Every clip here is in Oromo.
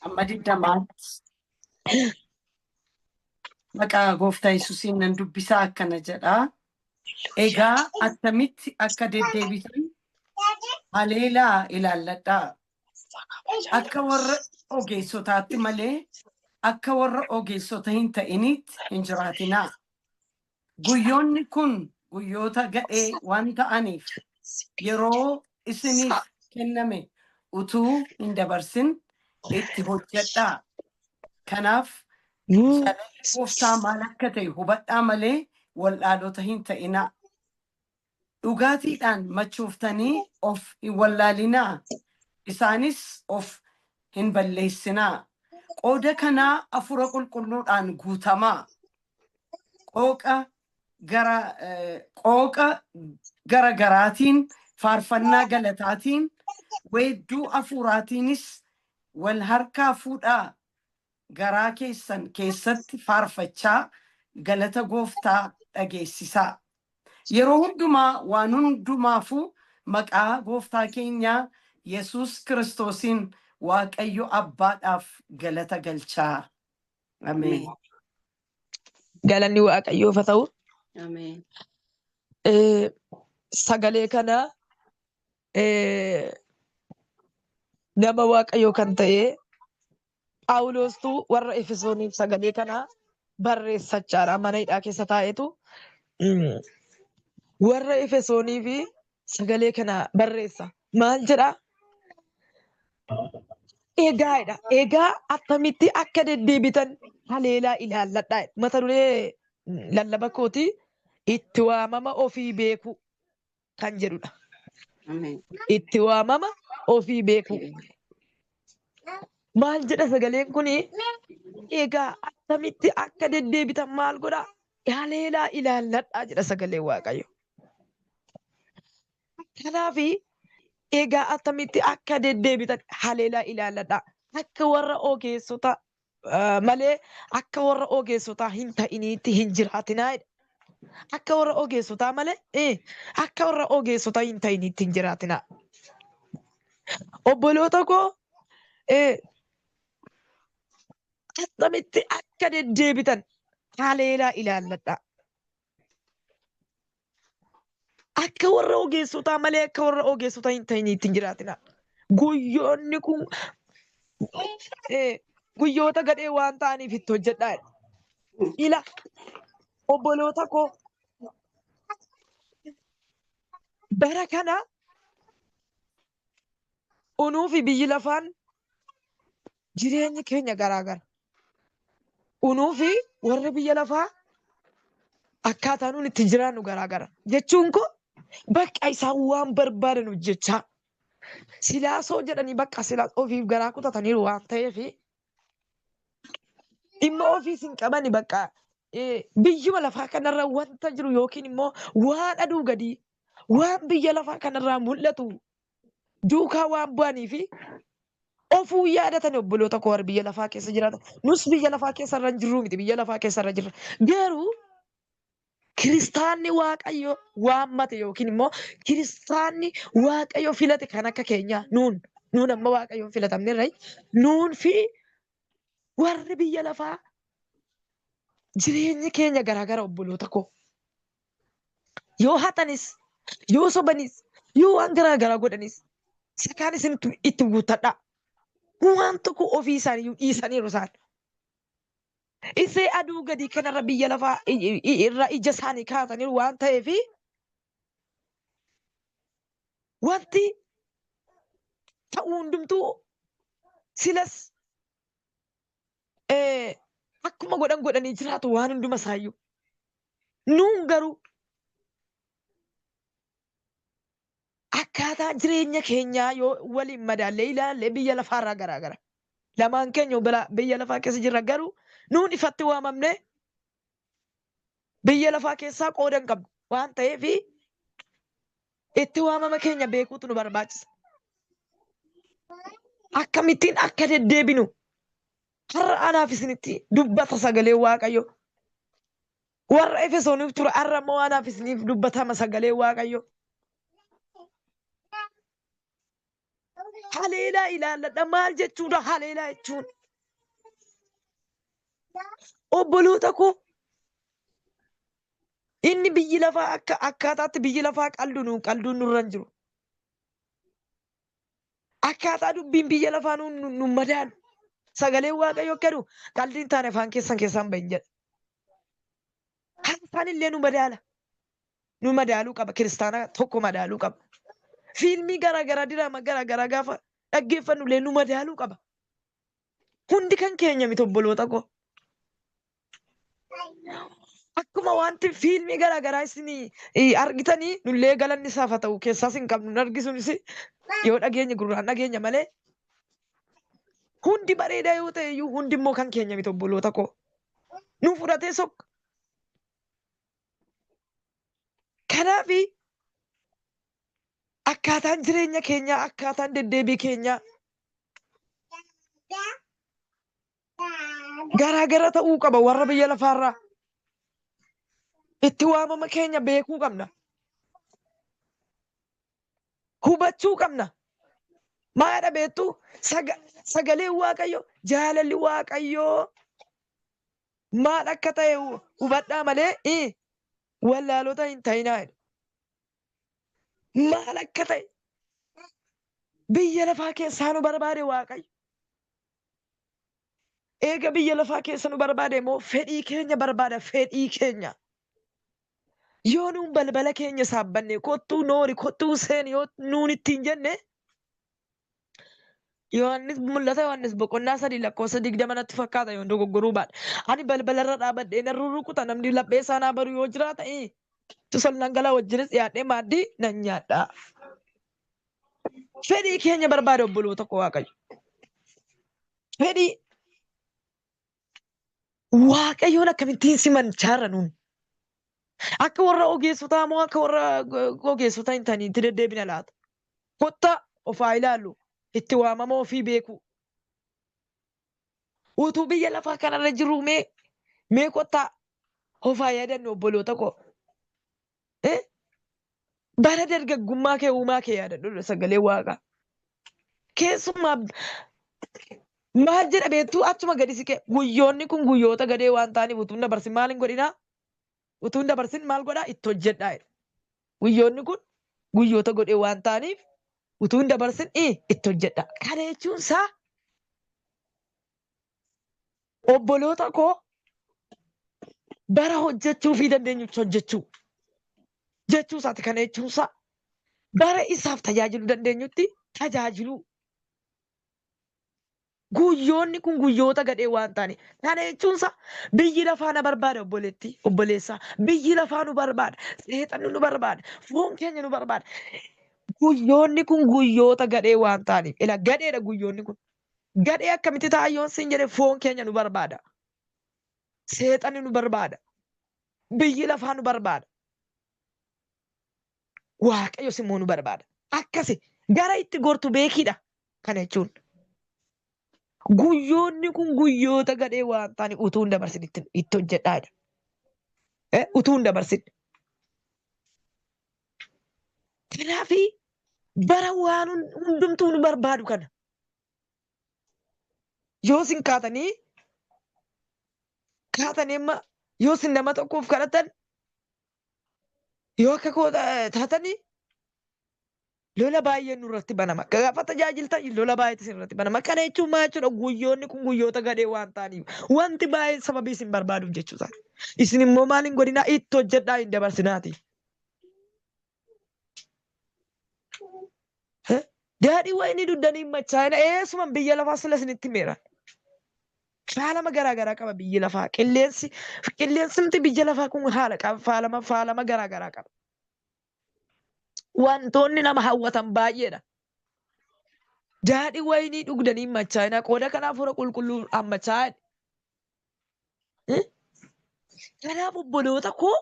Amma 20tti. Maqaa gooftaa Yesuusiin nan dubbisaa akkana jedha. Egaa attamitti akka deddeebitan haleelaa ilaalladhaa. Akka warra ogeessotaatti malee akka warra ogeessota hin ta'initti hin jiraatinaa. Guyyoonni kun guyyoota gadhee waan ta'aniif yeroo isiniif kenname utuu hin dabarsin itti hojjedhaa. Kanaaf jaalalli gooftaa maal akka ta'e hubadhaa malee wallaalota hin ta'inaa. Dhugaatiidhaan machooftanii of hin wallaalinaa, isaanis of hin balleessinaa. Qooda kanaa hafuura qulqulluudhaan guutamaa. Qooqa gara qooqa gara garaatiin, faarfannaa galataatiin, weedduu hafuuraatiinis wal harkaa fuudhaa garaa keessan keessatti faarfachaa galata gooftaa dhageessisaa. Yeroo hundumaa waan hundumaafuu maqaa gooftaa keenyaa Yesuus Kiristoosiin Waaqayyo Abbaadhaaf galata galchaa. Ameen. Galanni Waaqayyoof haa ta'u. Ameen. Sagalee kana nama Waaqayyoo kan ta'e Phaawuloostuu warra Efesooniif sagalee kana barreessachaadha. Mana hidhaa keessa taa'etu warra Efesooniif sagalee kana barreessa. Maal jedha? Egaa jedha. Egaa attamitti akka deddeebitan haleelaa ilaalladhaa jedha. Mata duree lallaba kooti itti waamama ofii beekuu kan jedhudha. Ameen. Itti waamama ofii beekuu. Maal jedha sagaleen kuni? Egaa attamitti akka deddeebitan maal godhaa? Haleelaa ilaalladhaa jedha sagaleen Waaqayyo. Kanaaf egaa attamitti akka deddeebitan haleelaa ilaalladhaa. Akka warra ogeessota malee akka warra ogeessotaa hin ta'iniitti hin jiraatinaa jedha. Akka warra ogeessotaa malee akka warra ogeessotaa hin ta'iniitti hin jiraatinaa. Obboloota koo attamitti akka deddeebitan haleelaa ilaalladhaa. Akka warra ogeessotaa malee akka warra ogeessotaa hin ta'iniitti hin jiraatinaa. Guyyoonni kun guyyoota gadhee waan ta'aniif itti hojjedhaa jedha. Ila obboloota koo bara kana unuu fi biyyi lafaan jireenyi keenya garaagara. Unuu fi warri biyya lafaa akkaataa nuun itti jiraannu garaagara. Jechuun koo bakka isaan waan barbaadan hojjechaa silaasoo jedhanii bakka silaas ofiif garaa kutataniiru waan ta'eef dhimma ofiis hin qabani bakka biyyuma lafaa kanarra wanta jiru yookiin immoo waan aduu gadii waan biyya lafaa kanarraa mul'atu duukaa waan bu'anii fi ofuu yaadatan obboloota koo warri biyya lafaa keessa jiraatan. Nus biyya lafaa keessa irra hin jirruu miti biyya lafaa keessa irra jirra. Garuu kiristaanni Waaqayyo waammate yookiin immoo kiristaanni Waaqayyo filate kan akka keenyaa nuun nuun amma Waaqayyoon filatamne irra nuun fi warri biyya lafaa jireenyi keenya garaagara obboloota koo. Yoo hatanis, yoo sobanis, yoo waan garaa garaa godhanis sakaan isin itti guuttadhaa. Waan tokko ofii isaaniiyyuu dhiisaniiru isaan. Isee aduu gadii kanarra biyya lafaa irra ija isaanii kaasaniiru waan ta'eef wanti ta'u hundumtuu silas akkuma godhan godhanii jiraatu waan hunduma isaayyuu. Nuun garuu akkaataa jireenya keenyaa yoo waliin madaallee ilaalle biyya lafaarraa garaagara. Lamaan keenya biyya lafaa keessa jirra garuu nuun ifatti waamamne biyya lafaa keessaa qooda hin qabnu waan ta'eef itti waamama keenya beekuutu nu barbaachisa. Akkamittiin akka deddeebinu har'a anaaf isinitti dubbata sagalee Waaqayyo. Warra Efesooniif ture har'a immoo anaaf isiniif dubbatama sagalee Waaqayyo. Haleelaa ilaalladha maal jechuudha haleelaa jechuun. Obboloota koo inni biyyi lafaa akka akkaataatti biyyi lafaa qaldu nuun qalduun nurra hin jiru. Akkaataa dubbiin biyya lafaa nuun nu madaalu. Sagaleen Waaqayyo akka jedhu qaldiin taane afaan keessan keessaa hin bahin jedha. Haasaan illee nu madaala. Nu madaaluu qaba. Kiristaana tokko madaaluu qaba. Fiilmii garaagaraa diraama garaagaraa gaafa dhaggeeffannu illee nu madaaluu qaba. Hundi kan keenya miti obboloota koo. Akkuma wanti fiilmii garaa garaa isin argitanii nullee galanni isaaf haa ta'u keessaas hin qabnu hin argisuunis yoo dhageenye gurraan dhageenya malee hundi bareedaa yoo ta'e iyyuu hundi immoo kan keenya miti obboloota koo. Nu fudhatee sokka. Kanaaf akkaataan jireenya keenyaa akkaataan deddeebii keenyaa garaagara ta'uu qaba warra biyya lafaarraa. Itti waamama keenya beekuu qabna. Hubachuu qabna. Maadha beektu sagaleen Waaqayyo jaalalli Waaqayyoo maal akka ta'e hubadhaa malee wallaalota hin ta'inaa jedha. Maal akka ta'e biyya lafaa keessaa nu barbaade Waaqayyo. Eega biyya lafaa keessa nu barbaade immoo fedhii keenya barbaada fedhii keenya. Yoo nuun balbala keenya saabbanne kottuu noori kottuu seeni yoo nuun ittiin jenne Yohaannis mul'ata Yohaannis boqonnaa 3 lakkoofsa 20 natti fakkaata yoon dogoggoruu baadhe. Ani balbalarra dhaabadhee nan rurrukuta namni laphee isaa naa baru yoo jiraata tusal nan gala wajjinis dhiyaadhee maaddii nan nyaadha. Fedhii keenya barbaada obboloota koo Waaqayyo. Fedhii Waaqayyoon akkamittiin simachaarra nuun. Akka warra ogeessotaa moo akka warra ogeessota hin taane itti deddeebina laata? Kottaa of haa ilaallu. Itti waamama ofii beekuu. Utuu biyya lafaa kanarra jirru mee mee kottaa of haa yaadannu obboloota koo. Eh? Bara dargaggummaa kee uumaa kee yaadadhu sagalee waaqaa. Keessumaa maal jedha beektuu achuma gadi siqee guyyoonni kun guyyoota gadee waan ta'aniif utuu hin dabarsin maal hin godhinaa? Utuu hin dabarsin maal godhaa? Itti hojjedhaa jedha. Guyyoonni kun guyyoota godhee waan ta'aniif utuu hin dabarsin itti hojjedhaa. Kana jechuun isaa Obboloota koo bara hojjechuu fi dandeenyutti hojjechuu jechuu isaati. Kana jechuun isaa bara isaaf tajaajiluu dandeenyutti tajaajiluu. Guyyoonni kun guyyoota gadhee waan ta'aniif. Kana jechuun isaa biyyi lafaa na barbaada obboleettii obboleessaa. Biyyi lafaa nu barbaada. Seexanni nu barbaada. Foon keenya nu barbaada. Guyyoonni kun guyyoota gadhee waan ta'aniif. Ila gadheedha guyyoonni kun. Gadhee akkamitti ta'a yoon siin jedhe foon keenya nu barbaada. Seexanni nu barbaada. Biyyi lafaa nu barbaada. Waaqayyos immoo nu barbaada. Akkasi gara itti gortu beekiidha. Kana jechuun guyyoonni kun guyyoota gadhee waan ta'aniif utuu hin dabarsin itti hojjedhaa jedha. Utuu hin dabarsin. Kanaaf bara waan hundumtuu nu barbaadu kana Yoo isin kaatanii kaatanii amma yoo isin nama tokkoof kadhatan yoo akka koo taatanii lola baay'een nurratti banama. Gaafa tajaajiltan lola baay'eetu isin irratti banama. Kana jechuun maal jechuudha? Guyyoonni kun guyyoota gadhee waan ta'aniif wanti baay'een sababii isin barbaaduuf jechuudha. Isin immoo maal hin godhinaa? Itti hojjedhaa hin dabarsinaati. Daadhii wayinii duddanii hin machaa'ina. Eessuman biyya lafaa sila isinitti himeera. Faalama garaa garaa qaba biyyi lafaa. Qilleensi qilleensimti biyya lafaa kun haala qaba faalama faalama garaa garaa qaba. Wantoonni nama hawwatan baay'eedha. Daadhii wayinii dhugdanii hin machaa'ina. Qooda kanaa hafuura qulqulluu hammachaa'aa. Kanaaf obboloota koo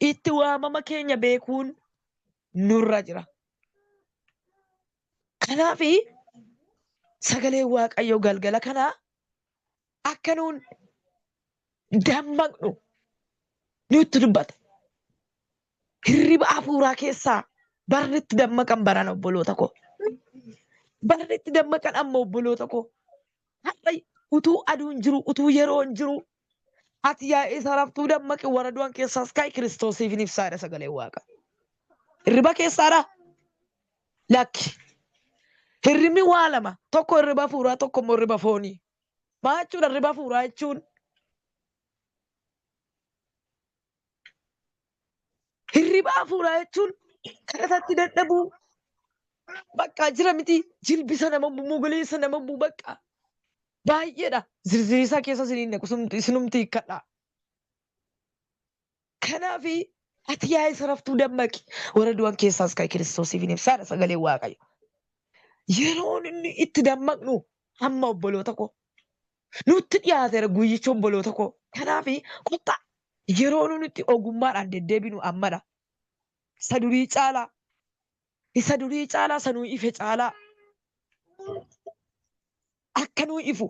itti waamama keenya beekuun nurra jira. Kanaaf sagaleen Waaqayyoo galgala kanaa akka nuun dammaqnu nutti dubbata. Hirriba hafuuraa keessaa barri itti dammaqan barana obboloota koo. Barri itti dammaqan amma obboloota koo. Har'a utuu aduun jiru, utuu yeroon jiru, ati yaa isa raftuu dammaqi warra du'an keessaas ka'i Kiristoosiif hin ibsaa jedha sagaleen Waaqa. Hirriba keessaadha? Lakki. Hirribni waa lama. Tokko hirriba hafuuraa, tokko immoo hirriba foonii. Maal jechuudha hirriba hafuuraa jechuun? Hirriba hafuuraa jechuun kadhatatti dadhabuu bakka jira miti jilbisa nama bu'u mogoleessa nama bu'u bakka baay'eedha. Zirziriisaa keessa isiniin naqu isinumti hiikkadha. Kanaaf ati yaa isa raftuu dammaqi warra du'an keessaas ka'i Kiristoosiif hin ibsaadha sagaleen Waaqayyo. Yeroon inni itti dammaqnu amma obboloota koo. Nutti dhiyaateera guyyichi obboloota koo. Kanaaf kottaa yeroo nuti itti ogummaadhaan deddeebinu ammadha. Isa durii caalaa, isa durii caalaa, isa nuu ife caalaa akka nuu ifu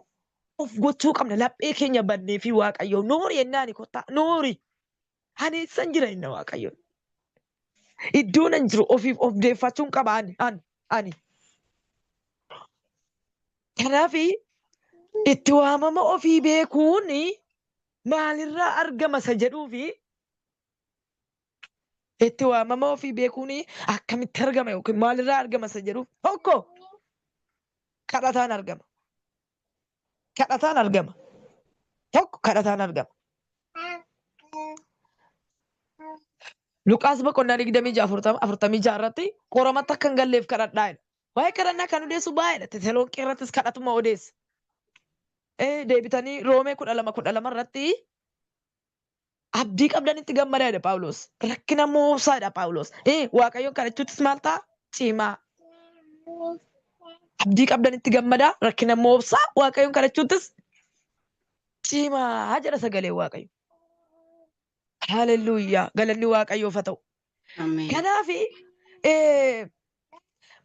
of gochuu qabna. Laphee keenya bannee fi Waaqayyo noori yennaani kottaa noori. Ani eessan jira jenna Waaqayyoon. Iddoo nan jiru ofiif of deeffachuun qaba ani ani ani. Kanaaf itti waamama ofii beekuun maalirraa argama isa jedhuu fi itti waamama ofii beekuun akkamitti argama yookiin maalirraa argama isa jedhuuf tokko kadhataan argama. Kadhataan argama. Tokko kadhataan argama. Luqaas boqonnaa 26 46 irratti qoramatti akka hin galleef kadhadhaa jedha. Waa'ee kadhannaa kan odeessu baay'eedha. Tesalonqee irrattis kadhatuma odeessa. Deebitanii Roomee 12 12 irratti abdii qabdanitti gammadaa jedha Phaawulos. Rakkina moobsaa jedha Phaawulos. Waaqayyoon kadhachuuttis maal ta'a? Cimaa. Abdii qabdanitti gammadaa, rakkina moobsaa, Waaqayyoon kadhachuuttis cimaa jedha sagalee Waaqayyo. Haalelluuyaa. Galanni Waaqayyoof haa ta'u. Ameen. Kanaaf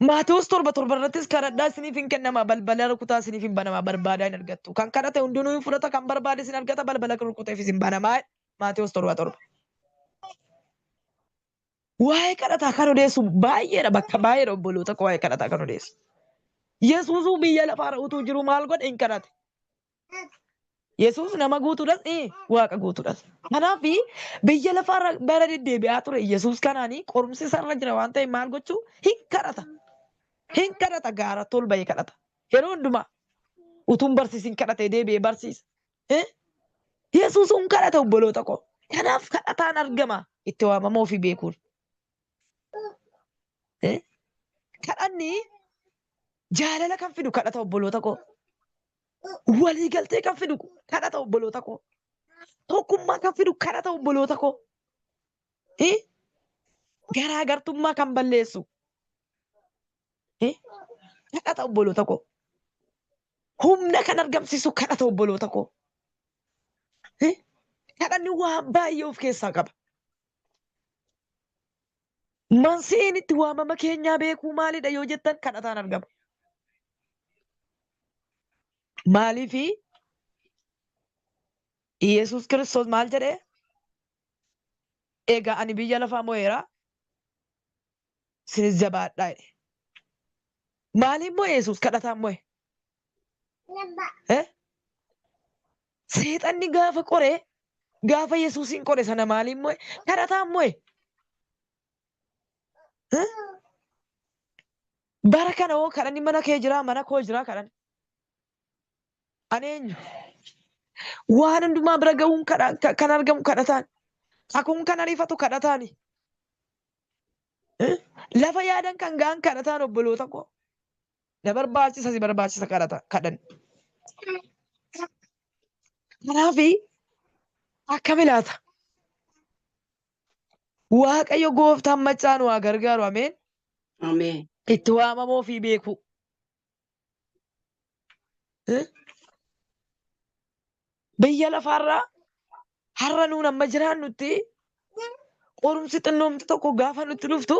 Maatewos 7:7 irrattis kadhadhaa isiniif hin kennama, balbala rukutaa isiniif hin banama, barbaadaa hin argattu. Kan kadhate hundinuu hin fudhata, kan barbaade isin argata, balbala rukuteefis hin banamaa. Maatewos 7:7. Waa'ee kadhataa kan odeessu baay'eedha, bakka baay'eedha obboloota koo waa'ee kadhataa kan odeessu. Yesuusuu biyya lafaarra utuu jiru maal godhe hin kadhate. Yesuus nama guutuudhas waaqa guutuudhas. Kanaaf biyya lafaarra bara deddeebi'aa ture Yesuus kanaanii qorumsi isarra jira waan ta'eef maal gochuu hin kadhata. Hin kadhata gaara tol bahee kadhata. Yeroo hundumaa utuun barsiisin kadhatee deebi'ee barsiisa. Yesuus hin kadhata obboloota koo. Kanaaf kadhataan argama itti waamama ofii beekuun. Kadhanni jaalala kan fidu kadhata obboloota koo. Waliigaltee kan fidu kadhata obboloota koo. Tokkummaa kan fidu kadhata obboloota koo. Garaagartummaa kan balleessu kadhata obboloota koo. Humna kan argamsiisu kadhata obboloota koo. Kadhanni waan baay'ee of keessaa qaba. Mansi'iin itti waamama keenyaa beekuu maalidha yoo jettan kadhataan argama. Maaliifi Yesuus Kiristoos maal jedhee? Egaa ani biyya lafaa mo'eera, isinis jabaadhaa jedhe. Maaliin mo'e Yesuus? Kadhataan mo'e. Seexanni gaafa qore, gaafa Yesuusiin qore sana maaliin mo'e? Kadhataan mo'e. Bara kana hoo kadhanni mana kee jiraa, mana koo jiraa kadhanni? Ani eenyu? Waan hundumaa bira ga'uun kan argamu kadhataan. Kakuun kan ariifatu kadhataani. Lafa yaadan kan ga'an kadhataan obboloota koo. Na barbaachisa si barbaachisa kadhata kadhan. Kanaaf akkami laata? Waaqayyo gooftaan maccaa nu haa gargaaru ameen. Ameen. Itti waamamoo fi beekuu. Biyya lafaarraa har'a nuun amma jiraannutti qorumsi xinnoomti tokko gaafa nutti dhuftu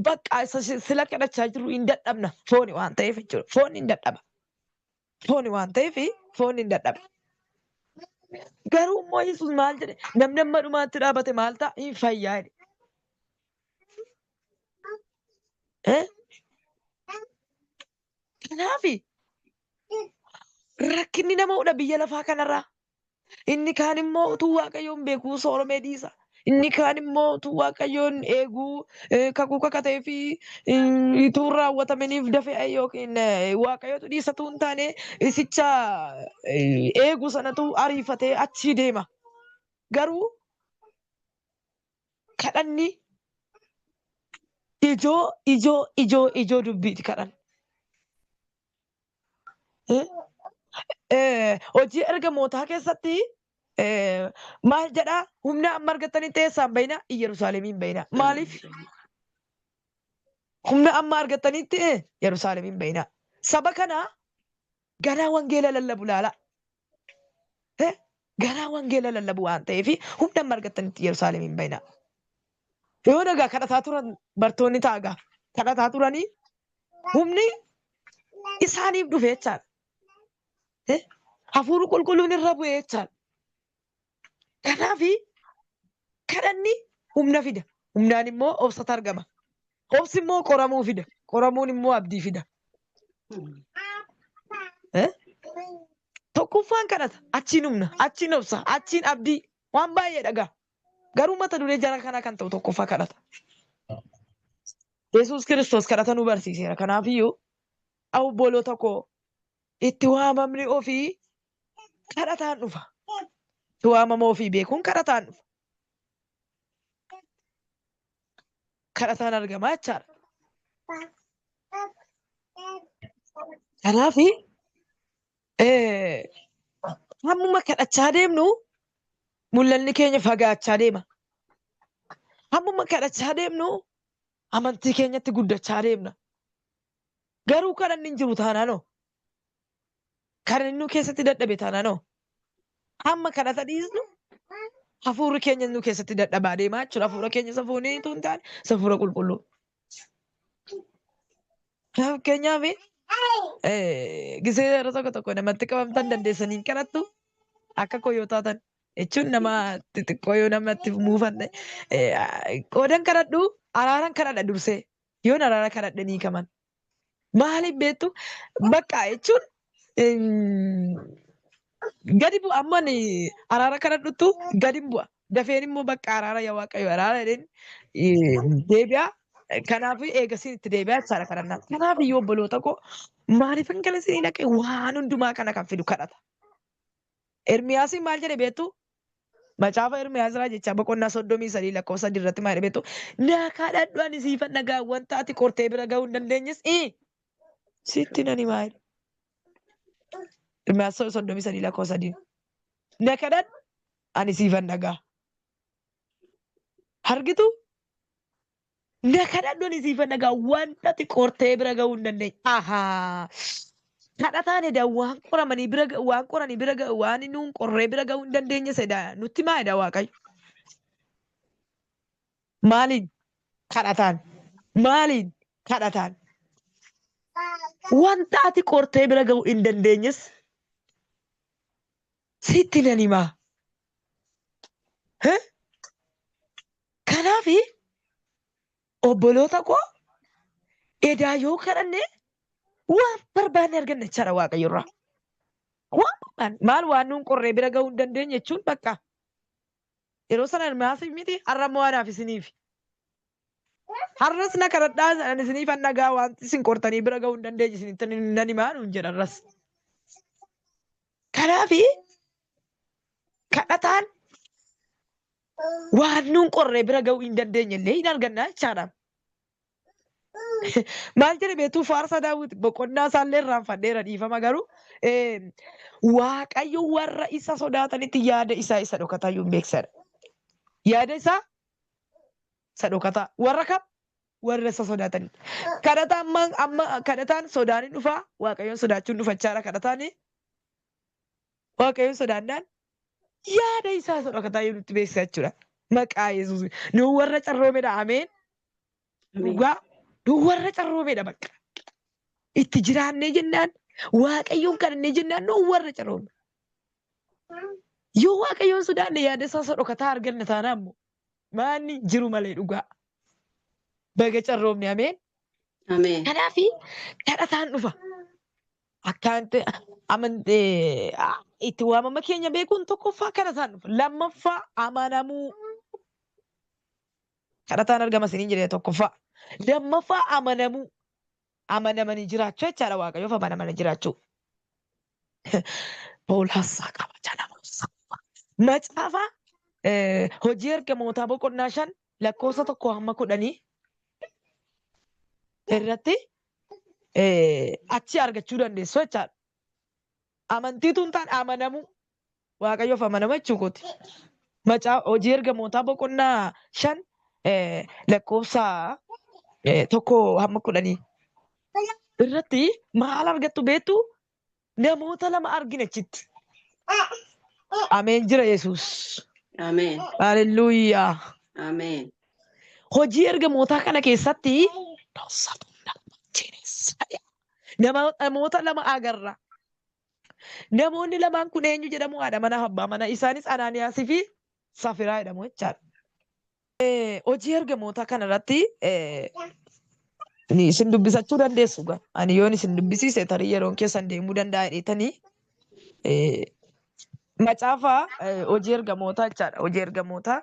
bakka isa sila kadhachaa jirru hin dadhabna. Fooni waan ta'eef jechuudha. Foonni hin dadhaba. Fooni waan ta'eef foonni hin dadhaba. Garuu immoo Yesuus maal jedhe? Namni amma dhumaatti dhaabate maal ta'a? Hin fayyaa jedhe. Kanaaf rakkinni nama hudha biyya lafaa kanarraa. Inni kaan immoo utuu Waaqayyoon beekuu sooromee dhiisa. Inni kaan immoo utuu Waaqayyoon eeguu kakuu kakatee fi utuu hin raawwataminiif dafee yookiin Waaqayyotu dhiisa utuu hin taane isicha eegu sanatu ariifatee achii deema. Garuu kadhanni ijoo ijoo ijoo ijoo dubbiiti kadhan. Hojii ergamootaa keessatti maal jedhaa? Humna amma argattanitti eessaan bayina? Yerusaalemiin bayina. Maaliif? Humna amma argattanitti Yerusaalemiin bayina. Saba kana garaa wangeela lallabu laala. Garaa wangeela lallabu waan ta'eef humna amma argattanitti Yerusaalemiin bayina. Yoo nagaa kadhataa turan bartoonni taagaa kadhataa turanii humni isaaniif dhufe jechaadha. Hafuurri qulqulluun irra bu'e jechaadha. Kanaaf kadhanni humna fida. Humnaan immoo obsatu argama. Obsi immoo qoramuu fida. Qoramuun immoo abdii fida. Tokkoffaan kadhata. Achiin humna, achiin obsa, achiin abdii. Waan baay'ee dhagaa. Garuu mata duree jara kanaa kan ta'u tokkoffaa kadhata. Yesuus Kiristoos kadhata nu barsiiseera. Kanaafiyyuu obboloota koo itti waamamni ofii kadhataan dhufa. Itti waamama ofii beekuun kadhataan dhufa. Kadhataan argama jechaadha. Kanaaf hammuma kadhachaa deemnu mul'anni keenya fagaachaa deema. Hammuma kadhachaa deemnu amantii keenyatti guddachaa deemna. Garuu kadhanni hin jiru taanaanoo? Kadhanni nu keessatti dadhabe taanaanoo? Hamma kadhata dhiisnu hafuurri keenya nu keessatti dadhabaa deemaa jechuudha. Hafuura keenya safuunii utuu hin taane safuura qulqulluu. Fakkeenyaaf gisee yeroo tokko tokko namatti qabamtan dandeessanii hin kadhattu akka koo yoo taatan jechuun nama xixiqqoo yoo namatti muufanne qoodan kadhadhu araaran kadhadha dursee yoon araara kadhadhe ni hiikaman. Maaliif beektu bakka jechuun gadi bu'a amma ani araara kadhadhuttu gadi bu'a. Dafeen immoo bakka araara yaa Waaqayyo araara jedheen deebi'a. Kanaaf eegasiin itti deebi'a jechaadha kadhannaa. Kanaaf iyyuu obboloota koo maaliifan kana isinii dhaqe waan hundumaa kana kan fidu kadhata. Ermiyaasiin maal jedhe beektu? Macaafa Ermiyaas irraa jecha boqonnaa 33 lakkoofsa 3 irratti maal jedhe beektu? Na kadhadhu ani siifan dhagaa wanta ati qortee bira ga'uu hin dandeenyes sitti nan himaa jedhe. Ermiyaas 33 lakkoofsa 3. Na kadhadhu ani siifan dhagaa. Argitu? Na kadhadhu ani siifan dhagaa wanta ati qortee bira ga'uu hin dandeenye. Ahaa. Kadhataan edaa waan qoramanii bira waan qoranii bira waan nuun qorree bira ga'uu hin dandeenye sedaa nutti maa edaa Waaqayyo. Maaliin? Kadhataan. Maaliin? Kadhataan. Wanta ati qortee bira ga'uu hin dandeenyes sitti nan himaa. Kanaaf obboloota koo edaa yoo kadhanne waan barbaanne arganna jechaadha Waaqayyo irraa. Waan barbaanne maal waan nuun qorree bira ga'uu hin dandeenye jechuun bakka yeroo sana Ermiyaasiif miti har'a immoo anaaf isiniif. Har'as na kadhadhaa ani isiniif dhagaa waan isin qortanii bira ga'uu hin dandeenye isinitti nan himaa nuun jedha har'as. Kanaaf kadhataan waan nuun qorree bira ga'uu hin dandeenye illee hin arganna jechaadha. Maal jedhe beektuu faarsa Daawit boqonnaa isaallee irraanfadheera dhiifama garuu Waaqayyo warra isa sodaatanitti yaada isaa isa dhokataa iyyuu hin beeksisadha. Yaada isaa isa dhokataa warra kam warra isa sodaatanitti. Kadhataan amma kadhataan sodaan hin dhufaa Waaqayyoon sodaachuun dhufachaadha kadhataan Waaqayyoon sodaannaan yaada isaa isa dhokataa iyyuu nutti beeksisa jechuudha. Maqaa Yesuus nu warra carroomedha ameen. Dhugaa nu warra carroomedha bakka. Itti jiraannee jennaan Waaqayyoon kadhannee jennaan nu warra carroome. Yoo Waaqayyoon sodaanne yaada isaa isa dhokataa arganna taanaan immoo maanni jiru malee dhugaa. Baga carroomne ameen. Ameen. Kanaaf kadhataan dhufa. Akkaanti amantee itti waamama keenya beekuun tokkoffaa kadhataan dhufa. Lammaffaa amanamuu. Kadhataan argama isiniin jedhee tokkoffaa. Lammaffaa amanamuu. Amanamanii jiraachuu jechaadha Waaqayyoof amanamanii jiraachuu. Boolaasaa qaba jalamuusaa. Macaafa hojii ergamootaa boqonnaa 5 lakkoofsa 1 hamma 10 irratti achi argachuu dandeessu jechaadha. Amantiitu hin taane amanamuu. Waaqayyoof amanamuu jechuu kooti. Macaa hojii ergamootaa boqonnaa 5 lakkoofsa 1 hamma 10 irratti maal argattu beektu? Namoota lama argina achitti. Ameen jira Yesuus. Ameen. Haleluuyaa. Ameen. Hojii ergamootaa kana keessatti namoota lama agarra. Namoonni lamaan kun eenyu jedhamu? Haadha manaa abbaa manaa. Isaanis Anaaniyaasii fi Safiraa jedhamu jechaadha. Hojii ergamootaa kana irratti isin dubbisachuu dandeessu gaa. Ani yoon isin dubbisiise tarii yeroon keessan deemuu danda'a jedheetanii macaafa hojii ergamootaa jechaadha. Hojii ergamootaa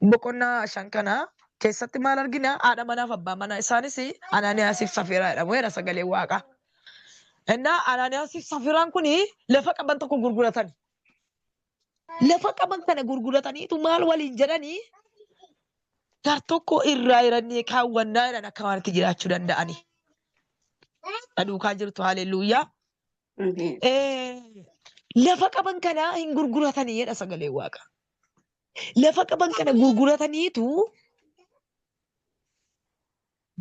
boqonnaa 5 kana keessatti maal argina? Haadha manaaf abbaa manaa isaanis Anaaniyaasiif Safiraa jedhamu jedha sagaleen Waaqaa. Innaa Anaaniyaasiif Safiraan kun lafa qaban tokko gurguratan. Lafa qaban kana gurgurataniitu maal waliin jedhanii gar tokko irraa hirannee kaawwannaa jedhan akka waan itti jiraachuu danda'anii. Aduukaa jirtu haleluuyaa. Ameen. Lafa qaban kana hin gurguratanii jedha sagaleen Waaqa. Lafa qaban kana gurgurataniitu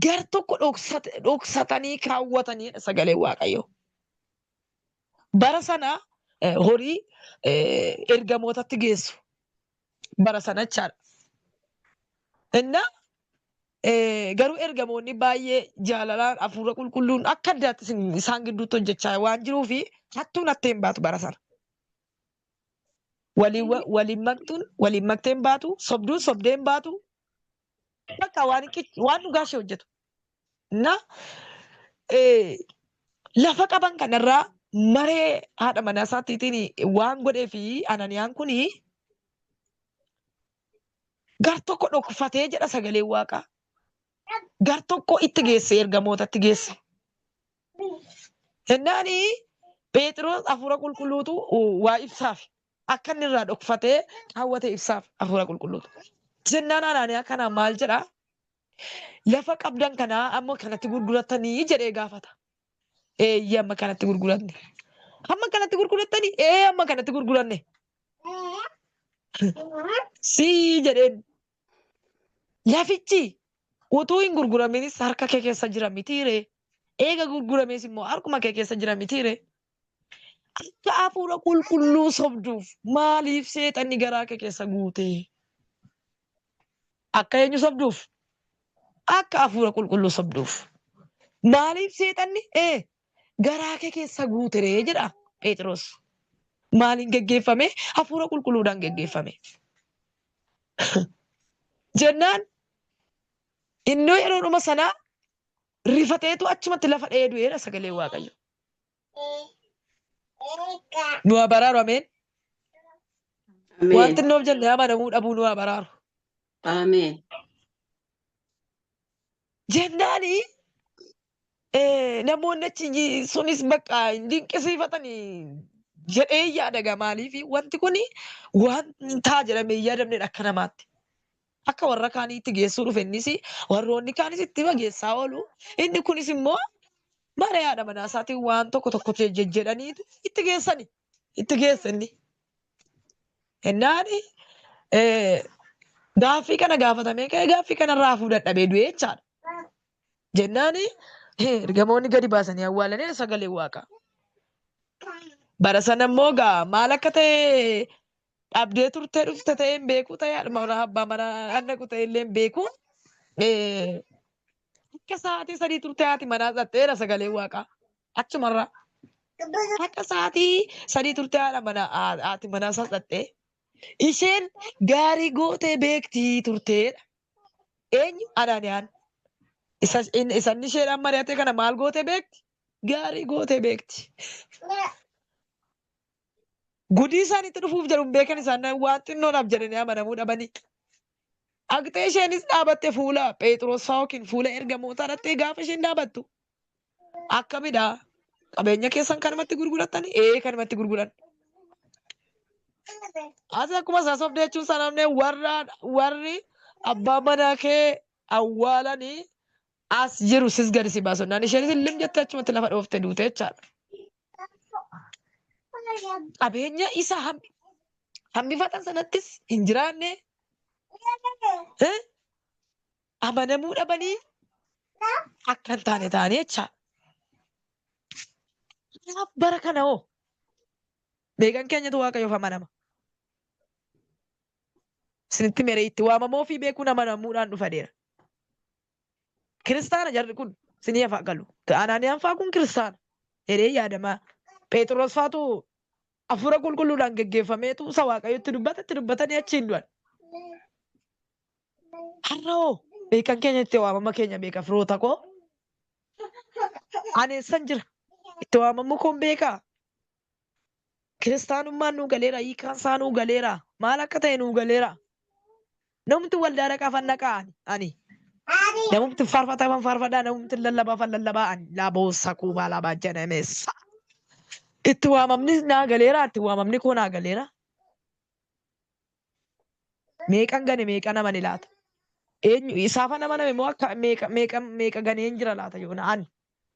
gar tokko dhoksatanii kaawwatanii jedha sagaleen Waaqayyoo. Bara sana horii ergamootatti geessu. Bara sana jechaadha. Inna garuu ergamoonni baay'ee jaalalaan hafuura qulqulluun akka addaatti isaan gidduutti hojjechaa waan jiruuf hattuun hattee hin baatu bara sana. Waliin maktuun waliin maktee hin baatu, sobduun sobdee hin baatu. Bakka waan dhugaa ishee hojjetu. Na lafa qaban kanarraa maree haadha manaa isaatiitiin waan godhee fi Ananiyaan kuni gar tokko dhokfatee jedha sagaleen Waaqaa. Gar tokko itti geesse ergamootatti geesse. Jennaani Pheexiroos hafuura qulqulluutu waa ibsaaf. Akka inni irraa dhokfatee kaawwate ibsaaf hafuura qulqulluutu. Jennaan Anaaniyaa kana maal jedha? Lafa qabdan kanaa amma kanatti gurgurattanii jedhee gaafata. Eeyyee amma kanatti gurguranne. Amma kanatti gurgurattanii? Ee amma kanatti gurguranne. Sii jedheen. Lafichi utuu hin gurguraminis harka kee keessa jira mitiiree? Eega gurguramees immoo harkuma kee keessa jira mitiiree? Akka hafuura qulqulluu sobduuf maaliif seexanni garaa kee keessa guute? Akka eenyu sobduuf? Akka hafuura qulqulluu sobduuf. Maaliif seexanni garaa kee keessa guuteree jedha Pheexiroos. Maaliin geggeeffame? Hafuura qulqulluudhaan geggeeffame. Jennaan innoo yeroodhuma sanaa rifateetu achumatti lafa dha'ee du'eera sagalee Waaqayyo. Nu haa baraaru ameen. Ameen. Wanti nuuf jenne amanamuu dhabuu nu haa baraaru. Ameen. Jennaani namoonni achi sunis bakka hin dinqisiifatanii jedhee yaada gaa maaliif wanti kun waan ta'a jedhamee hin yaadamnedha akka namaatti. Akka warra kaanii itti geessuu dhufe innis warroonni kaanis itti geessaa oolu. Inni kunis immoo mana yaada manaa isaatiin waan tokko tokko jejjedhaniitu itti geessani. Itti geesse inni. Ennaani gaaffii kana gaafatamee ka'ee gaaffii kanarraa hafuu dadhabee du'ee jechaadha. Jennaani ergamoonni gadi baasanii awwaalanii sagalee Waaqaa. Bara sana immoo gaa maal akka ta'e dhabdee turtee dhufte ta'ee hin beeku ta'ee haadha manaa abbaa manaa dhaqu ta'e illee hin beeku. Akka sa'aatii 3 turte haati manaa dhaqxeera sagalee Waaqaa. Achumarraa. Akka sa'aatii 3 turte haadha manaa haati manaa isaas dhaqxee. Isheen gaarii gootee beektii turteedha. Eenyu? Anaaniyaan. Isa inni isheedhaan mari'ate kana maal gootee beekti? Gaarii gootee beekti. Gudii isaanitti dhufuuf jedhu hin beekan isaan waan xinnoodhaaf jedhanii amanamuu dhabanii. Dhaqxee isheenis dhaabatte fuula Phexros fa'aa yookiin fuula ergamootaa dhaqxee gaafa isheen dhaabattu akkamidha? Qabeenya keessan kanumatti gurgurattanii? Ee kanumatti gurguran. As akkuma isaa sobdee jechuun isaa namni warra warri abbaa manaa kee awwaalanii as jiru sis gadi si baasu. Naan isheenis illim jette achumatti lafa dhoofte duute jechaadha. Qabeenya isa hambifatan sanattis hin jiraanne eh, amanamuu dhabanii akka hin taane ta'anii jechaadha. Kanaaf bara kana hoo meeqan keenyatu Waaqayyoof amanama? Isinitti mere itti waamamoo fi beekuun amanamuudhaan dhufa dheera. Kiristaana jarri kun sinii hafa galu. Anaaniyaan faa kun kiristaana. Jedhee yaadamaa. Phexros faatu hafuura qulqulluudhaan geggeeffameetu isa Waaqayyotti dubbata itti dubbatanii achiin du'an. Har'a hoo beekan keenya itti waamama keenya beeka firoota koo. Ani eessan jira? Itti waamamuu koon beekaa? Kiristaanummaan nuu galeera, hiikaan isaa nuu galeera, maal akka ta'e nuu galeera. Namumti waldaa dhaqaafan dhaqaa ani. Ani. Namumti faarfataafan faarfadhaa, namumti lallabaafan lallabaa ani. Laboossa kuubaa labaa jedhameessa. Itti waamamni naa galeera, itti waamamni koo naa galeera. Meeqan gane meeqan amane laata? Eenyu isaafan amaname moo akka meeqa meeqa meeqa ganeen jira laata yoona ani?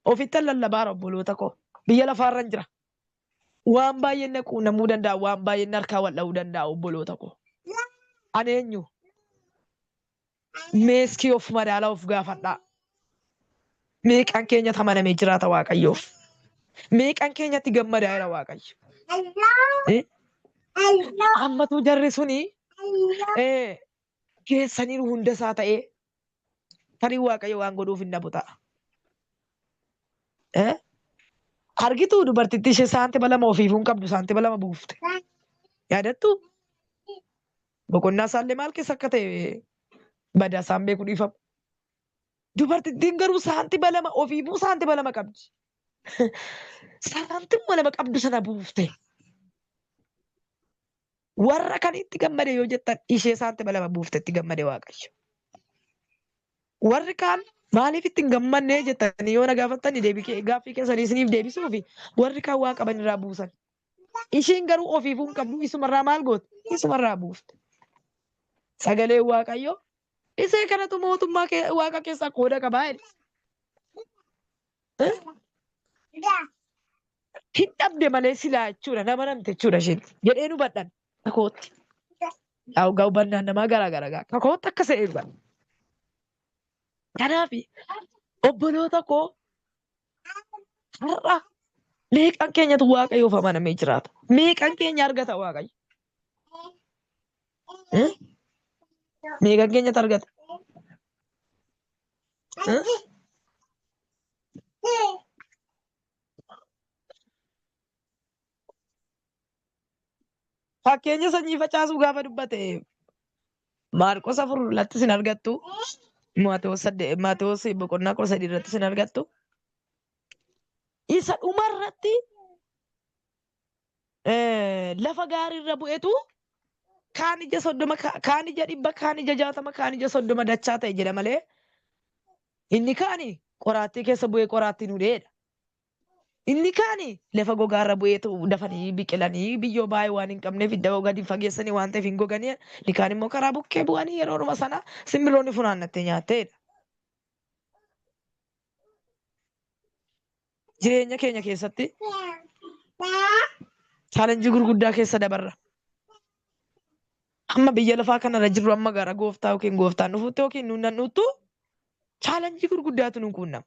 Ofittan lallabaara obboloota koo. Biyya lafaarran jira. Waan baay'een na quunnamuu danda'a, waan baay'een na harkaa wal dha'uu danda'a obboloota koo. Ani eenyu? Meeskii of madaalaa of gaafadhaa. Meeqan keenyatti amanamee jiraata Waaqayyoof? Meeqan keenyatti gammadaa jira Waaqayyo? Eh? Ammatu jarri suni eh, geessaniiru hunda isaa ta'ee tarii Waaqayyo waan godhuuf hin dhabu ta'a. Eh? Argituu dubartittii ishee saantima lama ofiifuu hin qabdu saantima lama buufte. Yaadattuu? Boqonnaa isaallee maal keessa akka ta'e badaa isaan beeku dhiifama. Dubartittiin garuu saantima lama ofiifuu saantima lama qabdi. Saantima lama qabdu sana buufte. Warra kan itti gammade yoo jettan ishee saantima lama buufte itti gammade Waaqayyo. Warri kaan maaliif itti hin gammannee jettanii yoo na gaafattani deebii gaaffii keessanii isiniif deebisuufi warri kaan waa qaban irraa buusan. Ishiin garuu ofiifuu hin qabdu isumarraa maal goote? Isumarraa buufte. Sagaleen Waaqayyoo isee kanatu mootummaa Waaqa keessaa qooda qabaa jedhe. Eh? Hin dhabde malee silaa jechuudha nama namte jechuudha isheen jedheen hubadhan kakootti. Yaa dhugaa hubannaan namaa garaa gara gaa kakootti akka se'ee hubadha. Kanaaf obboloota koo har'a meeqan keenyatu Waaqayyoof amanamee jiraata? Meeqan keenya argata Waaqayyo? Eh? Meeqan keenyatu argata? Eh? Fakkeenya sanyii facaasuu gaafa dubbate Maarqos 4 irratti sin argattu. Maatewos 8 Maatewos boqonnaa 13 irratti sin argattu. Isa dhuma irratti lafa gaarii irra bu'etu kaan ija 30 kaan ija 100 kaan ija 60 kaan ija 30 dachaa ta'e jedha malee inni kaani qoraattii keessa bu'ee qoraattiin hudheedha. Inni kaani lafa gogaarra bu'eetu dafanii biqilanii biyyoo baay'ee waan hin qabneef hidda gadi fageessanii waan ta'eef hin goganii. Inni kaan immoo karaa bukkee bu'anii yeroodhuma sana simbirroonni funaannattee nyaatteedha. Jireenya keenya keessatti chaalenjii gurguddaa keessa dabarra. Amma biyya lafaa kanarra jirru amma gara gooftaa yookiin gooftaan dhufutti yookiin nuun nannuuttu chaalenjii gurguddaatu nu quunnama.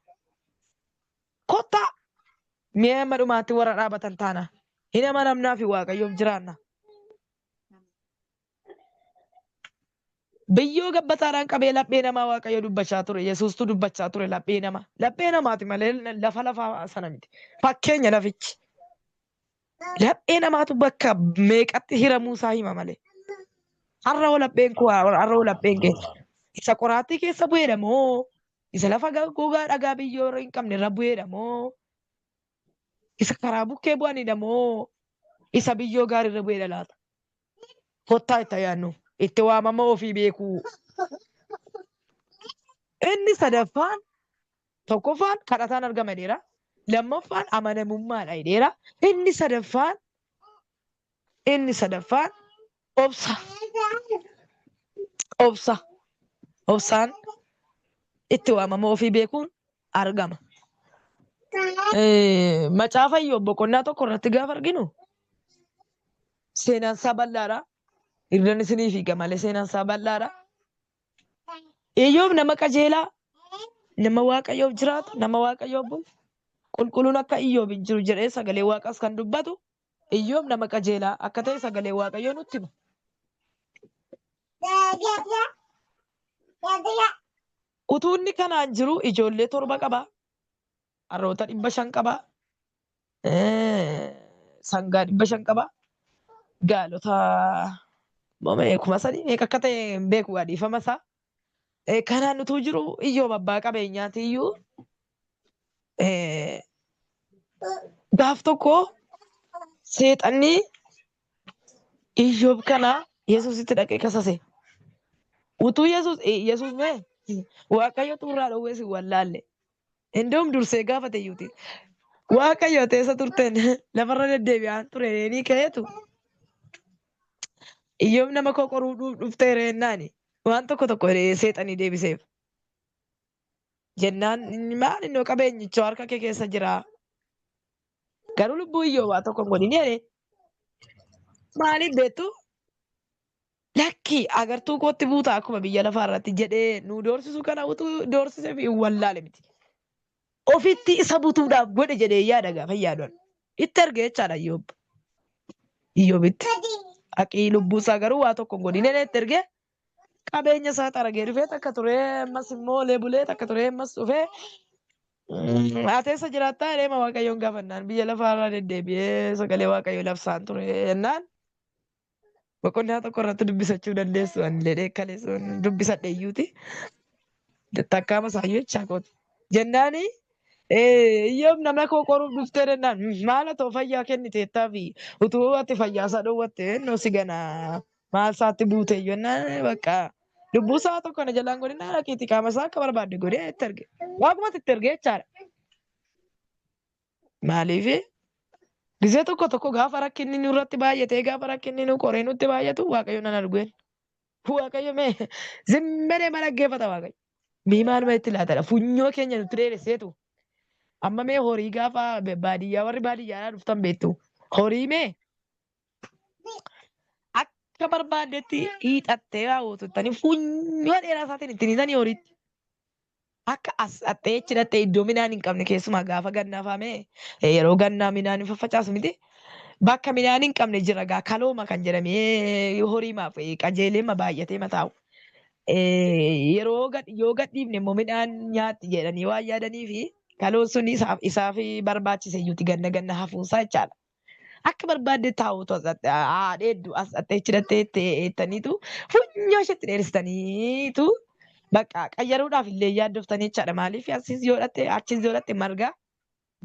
Kottaa mi'a amma dhumaatti warra dhaabatan taana. Hin amanamnaa fi Waaqayyoof jiraanna. Biyyoo gabbataadhaan qabee laphee namaa Waaqayyo dubbachaa ture. Yesuustu dubbachaa ture laphee namaa. Laphee namaati malee lafa lafaa sana miti. Fakkeenya lafichi. Laphee namaatu bakka meeqatti hiramuu isaa hima malee. Har'a hoo lapheen koo har'a hoo lapheen kee isa qoraattii keessa bu'eedha moo isa lafa gogaa dhagaa biyyoo irra hin qabne irra bu'eedha moo Isa karaa bukkee bu'anidha moo isa biyyoo gaariirra bu'edha laata? Kottaa itti yaadnu. Itti waamama ofii beekuu. Inni sadaffaan, tokkoffaan kadhataan argama jedheera. Lammaffaan amanamummaadha jedheera. Inni sadaffaan obsa. Obsa. Obsaan itti waamama ofii beekuun argama. Macaafa Iyyoob boqonnaa 1 irratti gaafa arginu seenaan isaa bal'aadha. Irran isinii fiiga malee seenaan isaa bal'aadha. Iyyoob nama qajeelaa, nama Waaqayyoof jiraatu, nama Waaqayyoof bulu, qulqulluun akka Iyyoob hin jiru jedhee sagalee Waaqaas kan dubbatu, Iyyoob nama qajeelaa akka ta'e sagalee Waaqayyoo nutti hima. Utuu inni kanaan jiru ijoollee torba qaba. Harroota 500 qaba. Sangaa 500 qaba. Gaalota 3000 meeqa akka ta'e hin beeku, dhiifama isaa. Kanaan utuu jiru Iyyoob abbaa qabeenyaati iyyuu gaaf tokko seexanni Iyyoob kana Yesuusitti dhaqee kasase. Utuu Yesuus mee Waaqayyo xurraa dhowwee si wallaalle. Indoom dursee gaafate iyyuuti. Waaqayyo teessa turteen lafarra deddeebi'aan ture ni ka'eetu. Iyyoob nama koo qoruu dhuftee reennaani waan tokko tokko seexanii deebiseef. Jennaan maal innoo qabeenyichoo harka kee keessa jira. Garuu lubbuu Iyyoob waa tokko hin godhin jedhee. Maaliif beektu? Lakki, agartuu kootti buuta akkuma biyya lafaa irratti jedhee nu doorsisu kana utuu doorsisee fi hin wallaale miti. Ofitti isa butuudhaaf godhe jedhee yaada gaafa yaaduun. Itti arge jechaadha Iyyoob. Iyyoobitti. Haqii lubbuu isaa garuu waa tokko hin godhin jedhee itti erge. Qabeenya isaa xaragee dhufee takka turee, ammas immoo olee bulee takka turee, ammas dhufee, ati eessa jiraattaa jedhee Waaqayyoon gaafannaan, biyya lafaarraa deddeebi'ee sagalee Waaqayyoo labsaan ture jennaan, boqonnaa 1 irratti dubbisachuu dandeessu, ani illee dheekkaleessuun dubbisadhe iyyuuti. Takkaama isaayyuu jechaa kooti. Jennaani Iyyoob nama koo qoruuf dhuftee jennaan, maal atoo fayyaa kenniteettaa fi utuu ati fayyaa isaa dhowwatte innoo si gana maal isaatti buute jennaan, bakka lubbuu isaa tokko na jalaan godhinaa, dhaqiitii qaama isaa akka barbaadde godhee itti erge. Waaqumatti itti erge jechaadha. Maaliif gizee tokko tokko gaafa rakkinni nurratti baay'atee, gaafa rakkinni nu qoree nutti baay'atu, Waaqayyo nan arguen. Waaqayyo mee zimmeree ma dhaggeeffata Waaqayyo. Mee maaluma itti laatadha, funyoo keenya nutti dheeresseetu. Amma mee horii gaafa baadiyyaa, warri baadiyyaadhaa dhuftan beektu, horii mee akka barbaaddetti hiixattee raawwatuttanii funyoo dheeraa isaatiin ittiin hiitanii horiitti. Akka as dhattee achi dhattee iddoo midhaan hin qabne, keessumaa gaafa gannaa faamee yeroo gannaa midhaan hin faffacaasu miti. Bakka midhaan hin qabne jira gaa, kalooma kan jedhamee horiimaaf qajeeleema baay'atee mataa'u. Yeroo yoo gadhiifne immoo midhaan nyaatti jedhanii waan yaadanii fi kaloon sun isaaf barbaachise iyyuuti ganna ganna hafuunsaa jechaadha. Akka barbaadde taa'utu as haadheeddu as dhattee achi dhattee eettaniitu funyoo isheetti dheeristaniitu bakka qayyaruudhaaf illee yaaddoftanii jechaadha. Maaliif asis yoo dhatte achis yoo dhatte marga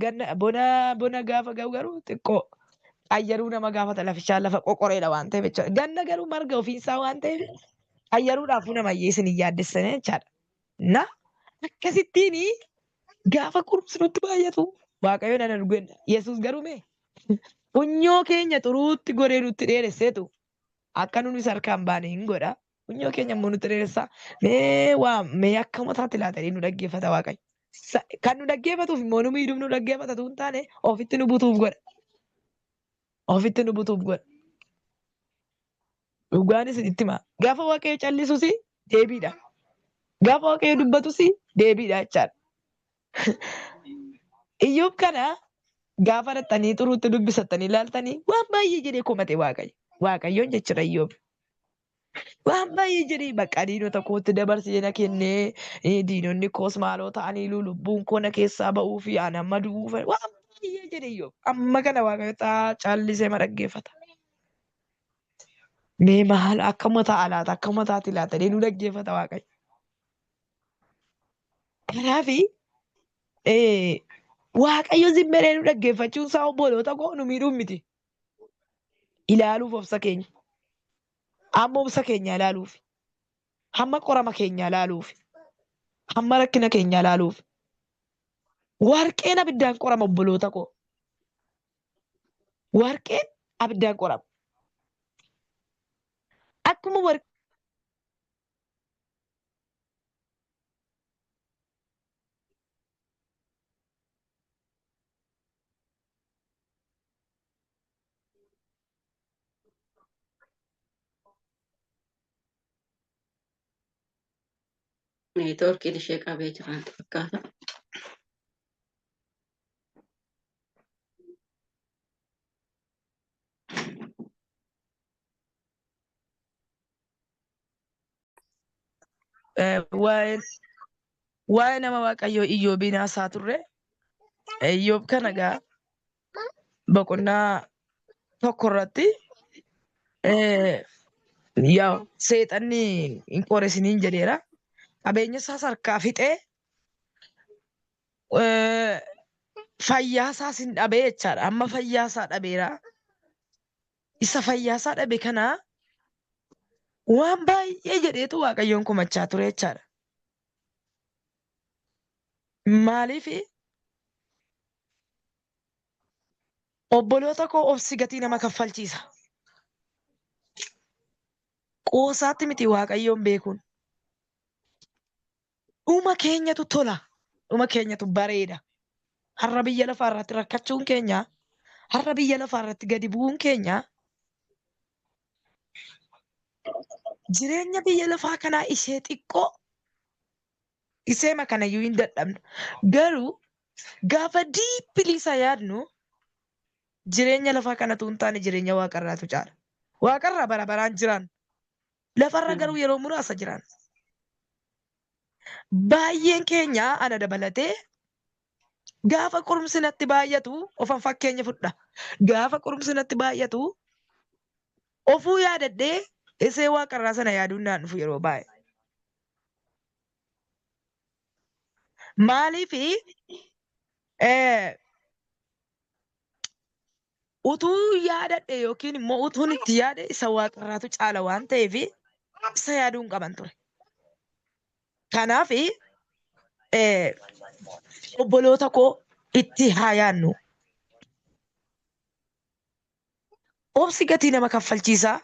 ganna bona bona gaafa ga'u garuu xiqqoo qayyaruu nama gaafata, lafichaa lafa qoqoreedha waan ta'eef jechaadha. Ganna garuu marga ofiisaa waan ta'eef qayyaruudhaaf nama isin hin yaaddessanii jechaadha. Na akkasittiin gaafa qorumsi nutti baay'atu Waaqayyo nan argu jenna. Yesuus garuu mee funyoo keenya xuruutti godhee nutti dheeresseetu akka nuti harkaan baane hin godha. Funyoo keenya immoo nutti dheeressaa. Mee waa mee akka mataatti laatanii nu dhaggeeffata Waaqayyo. Kan nu dhaggeeffatuuf immoo nu miidhuuf nu dhaggeeffata tu hin taane, ofitti nu butuuf godha. Ofitti nu butuuf godha. Dhugaan isinitti hima. Gaafa Waaqayyo callisus deebiidha. Gaafa Waaqayyo dubbatus deebiidha jechaadha. Iyyoob kana gaafa dhattanii xuruutti dubbisattanii ilaaltanii waan baay'ee jedhee komate Waaqayyo. Waaqayyoon jechuudha Iyyoob. Waan baay'ee jedhee, bakka diinota kootti dabarsee na kennee, diinonni koos maaloo ta'anii lubbuun koo na keessaa ba'uu fi ani amma du'uuf, waan baay'ee jedhe Iyyoob. Amma kana Waaqayyo taa callisee ma dhaggeeffata. Mee maal akkuma ta'a laata, akkuma taati laata jedhee nu dhaggeeffata Waaqayyo. Kanaafi Waaqayyo zimmeree nu dhaggeeffachuun isaa obboloota koo nu miidhuun miti. Ilaaluuf obsa keenya. Amma obsa keenya ilaaluuf. Hamma qorama keenya ilaaluuf. Hamma rakkina keenya ilaaluuf. Warqeen abiddaan qorama obboloota koo. Warqeen abiddaan qorama. Akkuma warqeen Neetwoorkiin ishee qabee jiran fakkaata. Waa'ee waa'ee nama Waaqayyoo Iyyoobiin haasaa turre. Iyyoob kana egaa boqonnaa tokko irratti yaa seexanni hin qoresiniin jedheera. Qabeenya isaas harkaa fixee fayyaa isaas hin dhabee jechaadha. Amma fayyaa isaa dhabeera. Isa fayyaa isaa dhabe kana waan baay'ee jedheetu Waaqayyoon komachaa ture jechaadha. Maaliif obboloota koo obsi gatii nama kaffalchiisa. Qoosaatti miti Waaqayyoon beekuun. Dhuma keenyatu tola. Dhuma keenyatu bareeda. Har'a biyya lafaa irratti rakkachuun keenya, har'a biyya lafaa irratti gadi bu'uun keenya jireenya biyya lafaa kanaa ishee xiqqoo iseema kanayyuu hin dadhabnu. Garuu gaafa diippilii isa yaadnu jireenya lafaa kanatu hin taane jireenya waaqarraatu caala. Waaqarraa bara baraan jiraan. Lafarra garuu yeroo muraasa jiraan. Baay'een keenya ana dabalatee gaafa qorumsi natti baay'atu ofan fakkeenya fudha. Gaafa qorumsi natti baay'atu ofuu yaadadhee isee waaqarraa sana yaaduun naan dhufu yeroo baay'ee. Maaliif utuu yaadadhe yookiin immoo utuun itti yaade isa waaqarraatu caala waan ta'eef isa yaaduu hin qaban ture. Kanaaf obboloota koo itti haa yaadnu. Obsi gatii nama kaffalchiisaa.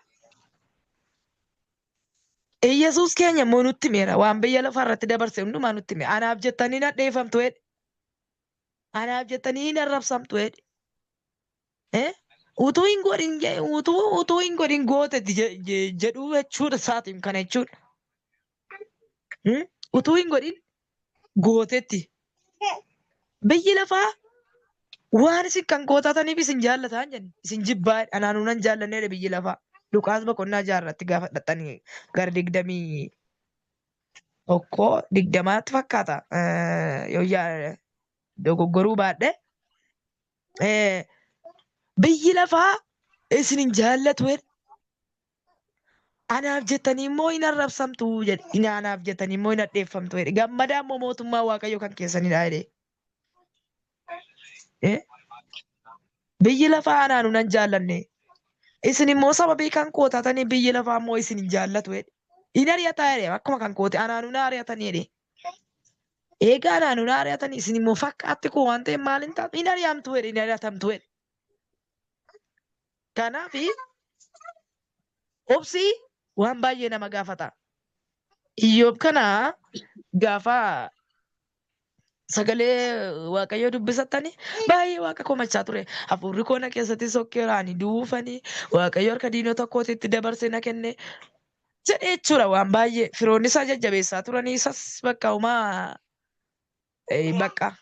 Iyyasuus keenya immoo nutti himeera. Waan biyya lafaa irratti dabarse hundumaa nutti hime. Anaaf jettanii hin hadheeffamtu jedhe. Anaaf jettanii hin arrabsamtu jedhe. Utuu hin godhin utuu hin godhin gootetti jedhuu jechuudha isaatiin kana jechuudha. Utuu hin godhin gootetti. Biyyi lafaa waan isin kan gootataniif isin jaallataan jenne isin jibbaa anaanuu nan jaallanneedha biyyi lafaa. Luqaas boqonnaa 6 irratti gaafa dhaqxanii gara 21 20tti fakkaata. Yoo dogoggoruu baadhe. Biyyi lafaa isin hin jaallatu jedhe. Anaaf jettanii immoo hin arrabsamtu jedhe. Inni anaaf jettanii immoo hin hadheeffamtu jedhe. Gammadaa immoo mootummaa Waaqayyoo kan keessanidha jedhe. Biyyi lafaa anaanu nan jaallanne. Isin immoo sababii kan koo taatanii biyyi lafaa immoo isin hin jaallatu jedhe. Hin ari'ataa jedhe akkuma kan koote anaanu na ari'atanii jedhe. Egaa anaanu na ari'atanii isin immoo fakkaatti koo waan ta'eef maal hin taatu hin ari'amtu jedhe hin ari'atamtu jedhe. Kanaaf obsi waan baay'ee nama gaafata. Iyyoob kana gaafa sagalee Waaqayyoo dubbisattani baay'ee Waaqa komachaa ture. Hafuurri koo na keessatti sokkeera ani duufanii Waaqayyo harka diinota kootiitti dabarsee na kenne jedhee jechuudha waan baay'ee firoonni isaa jajjabeessaa turanii isas bakka homaa bakka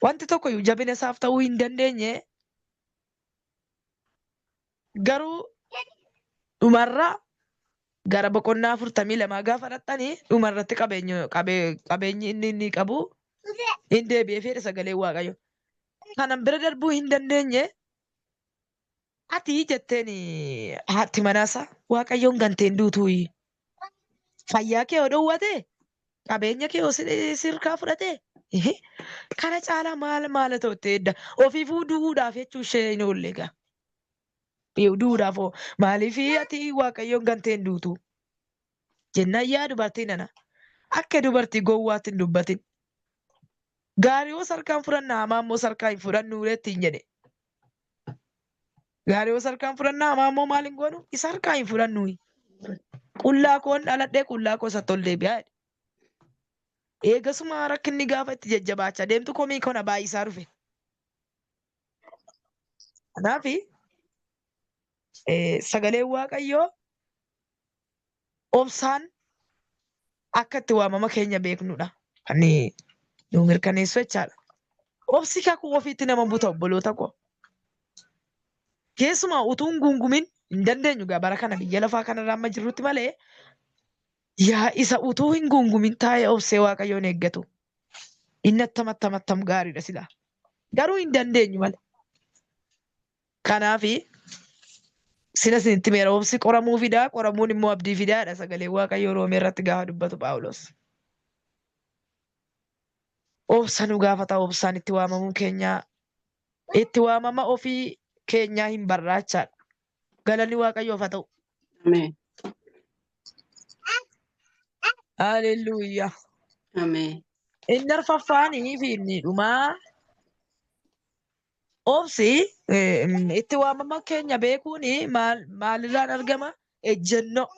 wanti tokko iyyuu jabina isaaf ta'uu hin dandeenye garuu dhumarra gara boqonnaa 42 gaafa dhaqxanii dhumarratti qabeenyi inni qabu hin deebi'ee fedhe sagalee Waaqayyo. Kanan bira darbuu hin dandeenye ati jetteen haati manaasaa Waaqayyoon ganteen duutuuyi. Fayyaa kee yoo dhowwate qabeenya kee yoo sirkaa fudhate Kana caalaa maal maala ta'u edda ofiifuu du'uudhaaf jechuu ishee hin oolle egaa. Du'uudhaaf hoo maaliif ati Waaqayyoon gantee hin duutu? Jennaan yaa dubartii nana akka dubartii gowwaatti hin dubbatin. Gaarii hoo sarkaan fudhanna hamaa immoo sarkaa hin fudhannu ittiin jedhe. Gaarii hoo sarkaan fudhanna hamaa immoo maal hin goonu? Isa harkaa hin fudhannu. Qullaa koon dhaladhee qullaa koo isatti ol deebi'aa jedhe. Eegasuma rakkinni gaafa itti jajjabaachaa deemtu komii kana baay'isaa dhufe. Kanaaf sagaleen Waaqayyoo obsaan akka itti waamama keenya beeknudha. Kan nu mirkaneessu jechaadha. Obsi kakuu ofiitti nama buta obboloota koo. Keessumaa utuu hin guungumin hin dandeenyu gaa bara kana biyya lafaa kanarra amma jirrutti malee yaa isa utuu hin guungumin taa'ee obsee Waaqayyoon eeggatu. Inni attam attam attam gaariidha silaa. Garuu hin dandeenyu malee. Kanaafi sina isinitti meera obsi qoramuu fidaa qoramuun immoo abdii fidaadha sagalee Waaqayyoo Roomee irratti gaafa dubbatu Phaawulos. Obsa nu gaafata obsaan itti waamamuu keenyaa itti waamama ofii keenyaa hin barraachaadha. Galanni Waaqayyoof haa ta'u. Ameen. Haleluuyaa. Ameen. Inni arfaffaanii fi inni dhumaa obsi itti waamama keenya beekuun maalirraan argama? Ejjennoo.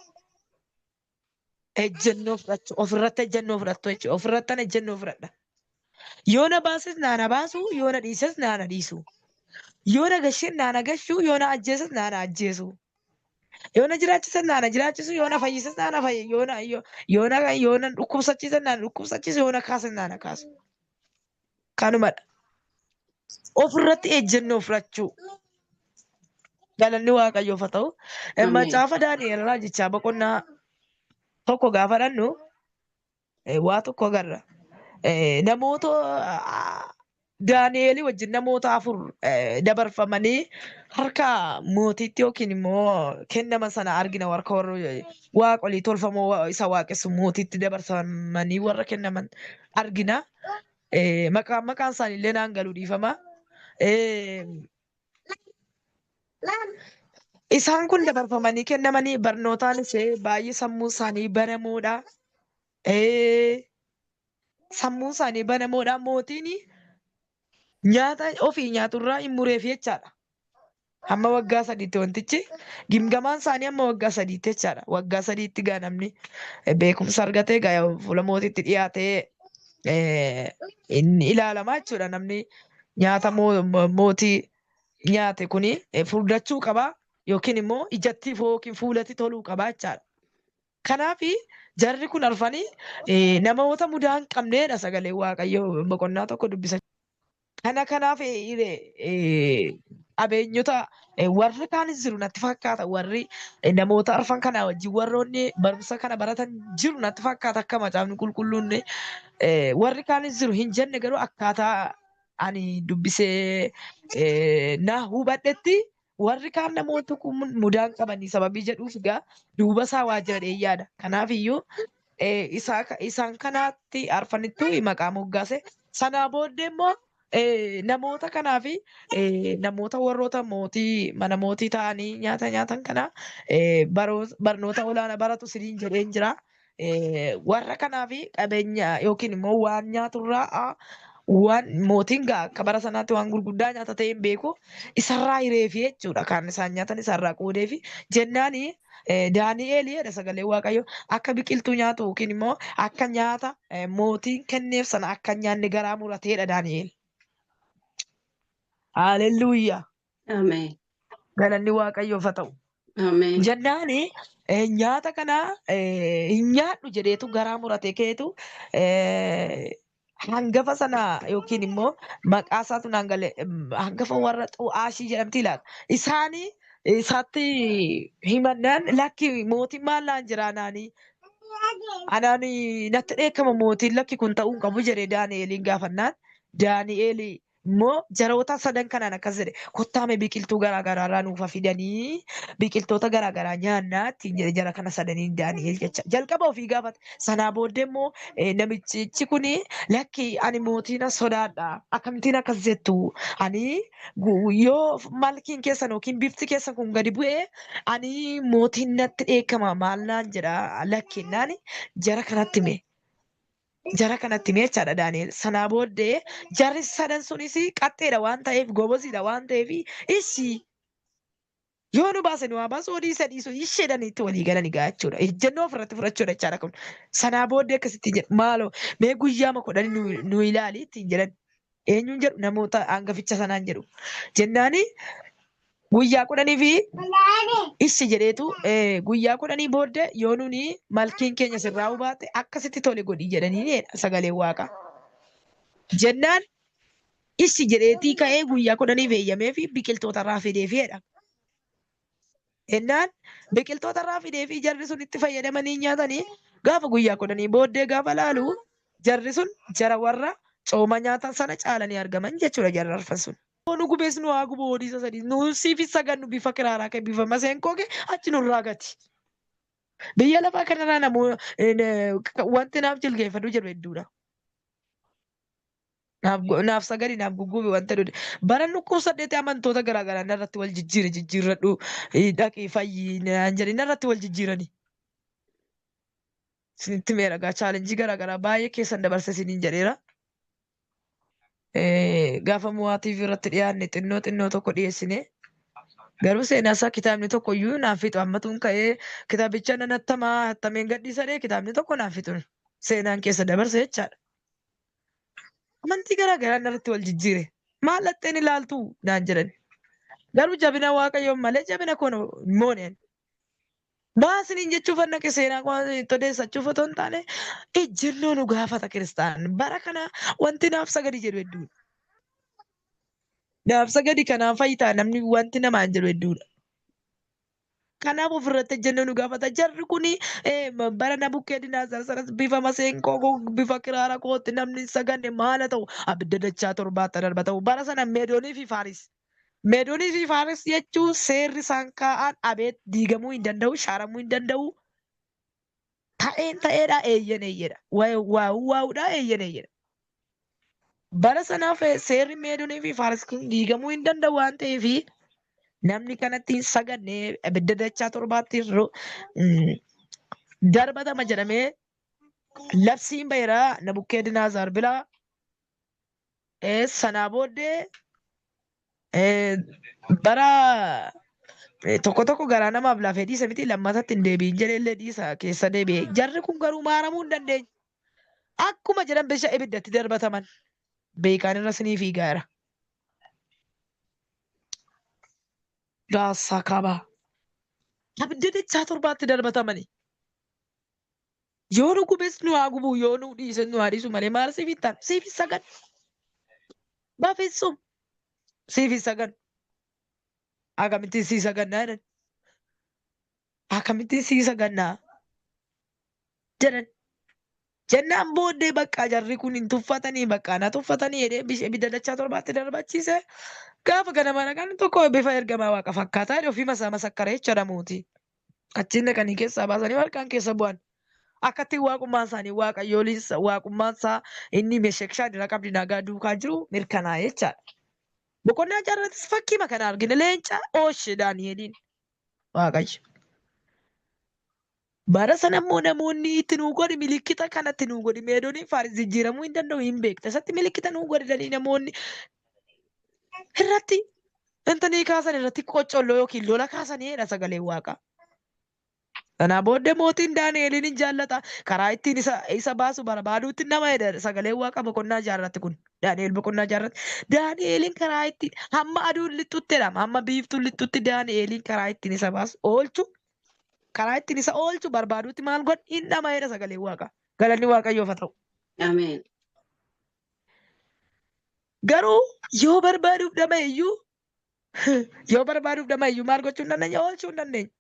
Ejjennoo fudhachuu ofirratti ejjennoo fudhattu jechuudha. Ofirrattan ejjennoo fudhadha. Yoo na baases naa na baasu, yoo na dhiises naa na dhiisu. Yoo na gashin naa na gashu, yoo na ajjeeses naa na ajjeesu. Yoo na jiraachises naa na jiraachisu, yoo na fayyises naa na fayyi, yoo na yoo na yoo na dhukkubsachiises naa na dhukkubsachiisu, yoo na kaases naa na kaasu. Kanumadha. Ofirratti ejjennoo fudhachuu. Galanni Waaqayyoof haa ta'u. Ameen. Macaafa Daani'el raajichaa boqonnaa tokko gaafa dhannu waa tokko agarra. Namoota Daani'eelii wajjin namoota afur dabarfamanii harka mootiitti yookiin immoo kennaman sana argina warra warra waaqolii tolfamoo isa waaqessu mootiitti dabarfamanii warra kennaman argina. Maqaan maqaan isaanii illee naan galuu dhiifama. Isaan kun dabarfamanii kennamanii barnootaanis baay'ee sammuu isaanii banamoodha. Sammuun isaanii banamoodha. Mootiin nyaata ofii nyaaturraa hin mureef jechaadha. Hamma waggaa sadiitti wantichi gimgamaan isaanii hamma waggaa sadiitti jechaadha. Waggaa sadiitti gaa namni beekumsa argatee gaa fuula mootiitti dhiyaatee inni ilaalamaa jechuudha. Namni nyaata mootii nyaate kuni furdachuu qaba yookiin immoo ijatti yookiin fuulatti toluu qaba jechaadha. Kanaaf jarri kun arfanii namoota mudaa hin qabneedha sagalee Waaqayyoo boqonnaa tokko dubbisa. Kana kanaaf qabeenyota warri kaanis jiru natti fakkaata warri namoota arfan kana wajjin warroonni barumsa kana baratan jiru natti fakkaata akka macaafni qulqulluun warri kaanis jiru hin jenne garuu akkaataa ani dubbisee na hubadhetti warri kaan namoota kun mudaa hin qabanii sababii jedhuuf egaa duuba isaa waa jira dheeyyaadha. Kanaaf iyyuu isaan kanaatti arfanittu maqaa moggaase. Sanaa booddee immoo namoota kanaaf namoota warroota mootii mana mootii ta'anii nyaata nyaatan kana barnoota olaanaa baratu siniin jedheen jira. Warra kanaaf qabeenya yookiin immoo waan nyaaturraa waan mootiin gaa akka bara sanaatti waan gurguddaa nyaata ta'e hin beeku isarraa hireefi jechuudha. Kan isaan nyaatan isarraa qoodeefi jennaani Daani'eel jedha sagalee Waaqayyoo akka biqiltuu nyaatu yookiin immoo akka nyaata mootiin kenneef sana akka hin nyaanne garaa murateedha Daani'eel. Haalelluuyaa. Ameen. Galanni Waaqayyoof haa ta'u. Ameen. Jennaani nyaata kana hin nyaadhu jedheetu garaa murate keetu hangafa sana yookiin immoo maqaa isaatu naan gale hangafa warra xu'aashii jedhamti ilaala. Isaanii isaatti himannaan lakki mootiin maal naan jira naanii anaan natti dheekkama mootiin lakki kun ta'uu hin qabu jedhee Daani'eeliin gaafannaan Daani'eel Immoo jaroota sadan kanaan akkas jedhe kottaa mee biqiltuu garaa garaa irraa nuuf haa fidanii biqiltoota garaa garaa nyaannaa ittiin jedhe jara kana sadaniin Daani'el jecha. Jalqaba ofii gaafate. Sanaa booddee immoo namichichi kun lakki ani mootii nan sodaadha akkamittiin akkas jettu ani yoo malkiin keessan yookiin bifti keessan kun gadi bu'ee ani mootiin natti dheekkama maal naan jedha lakki jennaan jara kanatti hime. Jara kanatti hime jechaadha Daani'el. Sanaa booddee jarri sadan sunis qaxxeedha waan ta'eef goboziidha waan ta'eef ishii yoo nu baase nu haa baasu odii isa dhiisu isheedhaan itti walii galani gaa jechuudha. Ejjennoo ofirratti fudhachuudha jechaadha kun. Sanaa booddee akkasitti jedhu maaloo mee guyyaama 10 nu ilaali ittiin jedhan. Eenyuun jedhu namoota hangaficha sanaan jedhu. Jennaani guyyaa 10 fi issi jedheetu guyyaa 10 booddee yoo nuni malkiin keenya sirraa hubaate akkasitti tole godhi jedhanii jedha sagaleen waaqaa. Jennaan issi jedheetii ka'ee guyyaa 10f eeyyamee fi biqiltoota irraa fideefi jedha. Jennaan biqiltoota irraa fidee fi jarri sun itti fayyadamanii nyaatanii gaafa guyyaa 10 booddee gaafa laalu jarri sun jara warra cooma nyaatan sana caalanii argaman jechuudha jarri arfan sun. Nu gubees nu haa gubu hodiisa sadii nu siif sagannu bifa kiraaraa kee bifa maseenkoo kee achi nurraa gati. Biyya lafaa kanarraa namoo wanti naaf jilgeeffadhu jedhu hedduudha. Naaf sagadi naaf gugguubi wanta jedhu. Bara dhukkubsadheetti amantoota garaa garaa narratti wal jijjiire jijjiirradhu dhaqii fayyi naan jedhanii narratti wal jijjiirani. Isinitti meera gaa chaalenjii garaa garaa baay'ee keessan dabarse isiniin jedheera. Gaafa mo'aa TV irratti dhiyaanne xinnoo xinnoo tokko dhiyeessine. Garuu seenaa isaa kitaabni tokko iyyuu naaf fixu ammatuun ka'ee kitaabicha nan hattamaa hattameen gadhiisadhee kitaabni tokko naaf fixu seenaan keessa dabarse jechaadha. Amantii garaa garaa narratti wal jijjiire. Maal laxxeen ilaaltu naan jedhan. Garuu jabina Waaqayyoon malee jabina koon hin moone. Baasiniin jechuuf naqe seenaa koo odeessachuuf otoo hin taane ejjennoo nu gaafata kiristaan. Bara kana wanti naaf sagadi jedhu hedduudha. Naaf sagadi kanaan fayyitaa namni wanti namaan jedhu hedduudha. Kanaaf ofirratti ejjennoo nu gaafata. Jarri kun bara Nabukkeedinaazar sanas bifa maseenqoo koo bifa kiraara kootti namni hin saganne maala ta'u abidda dachaa torbaatti darba ta'u. Bara sana Meedoonii fi Faaris. Meedoonii fi Faaris jechuun seerri isaan kaa'an abeet diigamuu hin danda'u, shaaramuu hin danda'u. Ta'een ta'eedha, eeyyen eeyyedha. Waa'uu waa'uudha, eeyyen eeyyedha. Bara sanaaf seerri Meedoonii fi Faaris kun diigamuu hin danda'u waan ta'eef namni kanatti hin saganne abidda dachaa torbaatti darbatama jedhamee labsiin ba'eera Nabukkeedinaazaar bira. Sanaa booddee bara tokko tokko garaa namaaf lafee dhiisa miti lammatatti hin deebi'in jedhee illee dhiisa keessa deebi'e. Jarri kun garuu maaramuu hin dandeenye. Akkuma jedhan bisha ibiddatti darbataman beekaan irra sinii fiigaara. Raassaa kaabaa. Abidda dachaa torbaatti darbatamani. Yoo nu gubes nu haa gubu yoo nu dhiises nu haa dhiisu malee maal siif hin taane siif hin sagan. Bafissum siif hin sagan. Akkamittiin sii sagannaa jedhan. Akkamittiin sii sagannaa jedhan. Jennaan booddee bakka jarri kun hin tuffatanii bakka na tuffatanii jedhee ibidda dachaa torbaatti darbachiise. Gaafa ganama dhaqan tokko bifa ergamaa waaqa fakkaataa jedhe ofii masaa masakkaree jechuudha mootii. Achiin dhaqanii keessaa baasanii warqaan keessa bu'an. Akkatti waaqummaan isaanii waaqayyooliin waaqummaan isaa inni meshekshaa dira qabdi nagaa duukaa jiru mirkanaa'e jechaadha. Boqonnaa jaarrattis fakkii kana argina leenca ooshe Daani'eliin waaqayyo. Bara sana immoo namoonni itti nuu godhi milikkita kanatti nuu godhi Meedooniin Faaris jijjiiramuu hin danda'u hin beekta. Isatti milikkita nuu godhi jedhanii namoonni irratti intanii kaasan irratti qocolloo yookiin lola kaasanii sagaleen waaqaa. Kanaa booddee mootiin Daani'eliin hin jaallata. Karaa ittiin isa baasu barbaaduutti nama jedha sagaleen waaqa boqonnaa jaarratti kun. Daani'el boqonnaa jaarratti. Daani'eliin karaa ittiin hamma aduun lixxutti jedhama. Hamma biiftuun lixxutti Daani'eliin karaa ittiin isa baasu oolchu. Karaa ittiin isa oolchu barbaaduutti maal godhi hin dhama jedha sagaleen waaqa. Galanni waaqayyoof haa ta'u. Ameen. Garuu yoo barbaaduuf dhama iyyuu yoo barbaaduuf dhama iyyuu maal gochuu hin dandeenye oolchuu hin dandeenye.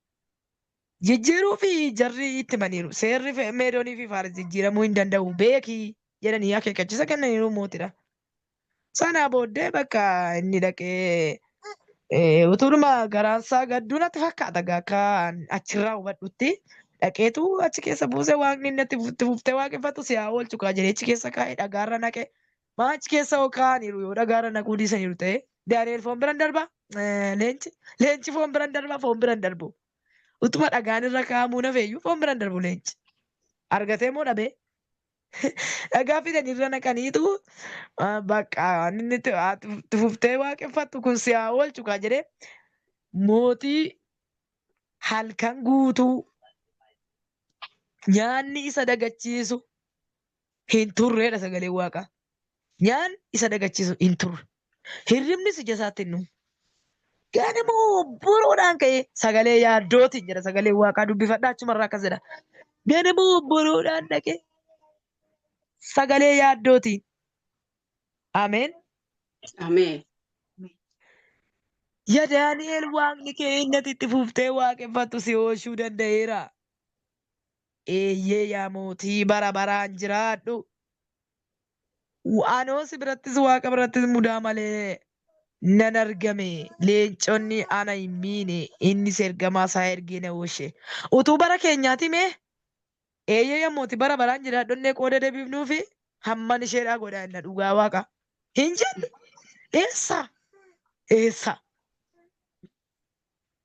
Jijjiiruu fi jarri itti himaniiru. Seerri Meedoonii fi Faaris jijjiiramuu hin danda'u beekii jedhanii akeekkachiisa kennaniiru mootiidha. Sana booddee bakka inni dhaqee utuuma garaansaa gadduu natti fakkaata egaa akka achirraa hubadhutti dhaqeetu achi keessa buuse waaqni inni itti fuftee waaqeffatu si haa oolchu kaa jedhee achi keessa kaa'ee dhagaarra naqe. Maa achi keessa hoo kaa'aniiru yoo dhagaarra naquu dhiisaniiru ta'e Daani'el foon biran darba leenci foon biran darba foon biran darbu. Utuma dhagaan irra kaa'amuu nafeeyyuu foon biran darbu leenci. Argatee moo dhabee? Dhagaa fidanii irra naqaniitu bakka inni itti fuftee waaqeffattu kun si haa oolchu kaa jedhee mootii halkan guutuu nyaanni isa dagachiisu hin turreedha sagaleen waaqaa. Nyaanni isa dagachiisu hin turre. Hirribnis ija isaatti hin dhumne. Ganama obboroodhaan ka'ee sagalee yaaddootiin jedha sagaleen waaqaa dubbifadhaa achumarraa akkas jedha. Ganama obboroodhaan dhaqee sagalee yaaddootiin. Ameen. Ameen. Yaa Daani'el waaqni kee inni ati itti fuftee waaqeffattu si oolchuu danda'eera. Eeyyee yaa mootii bara baraan jiraadhu. Anoo si birattis waaqa birattis mudaa malee nan argame. Leenconni ana hin miine innis ergamaa isaa ergee na oolche. Utuu bara keenyaati mee? Eeyyee yaa mootii bara baraan jiraadhu innee qooda deebifnuufi hamman isheedhaa godhaa inna dhugaa waaqa. Hin jennu. Eessa? Eessa?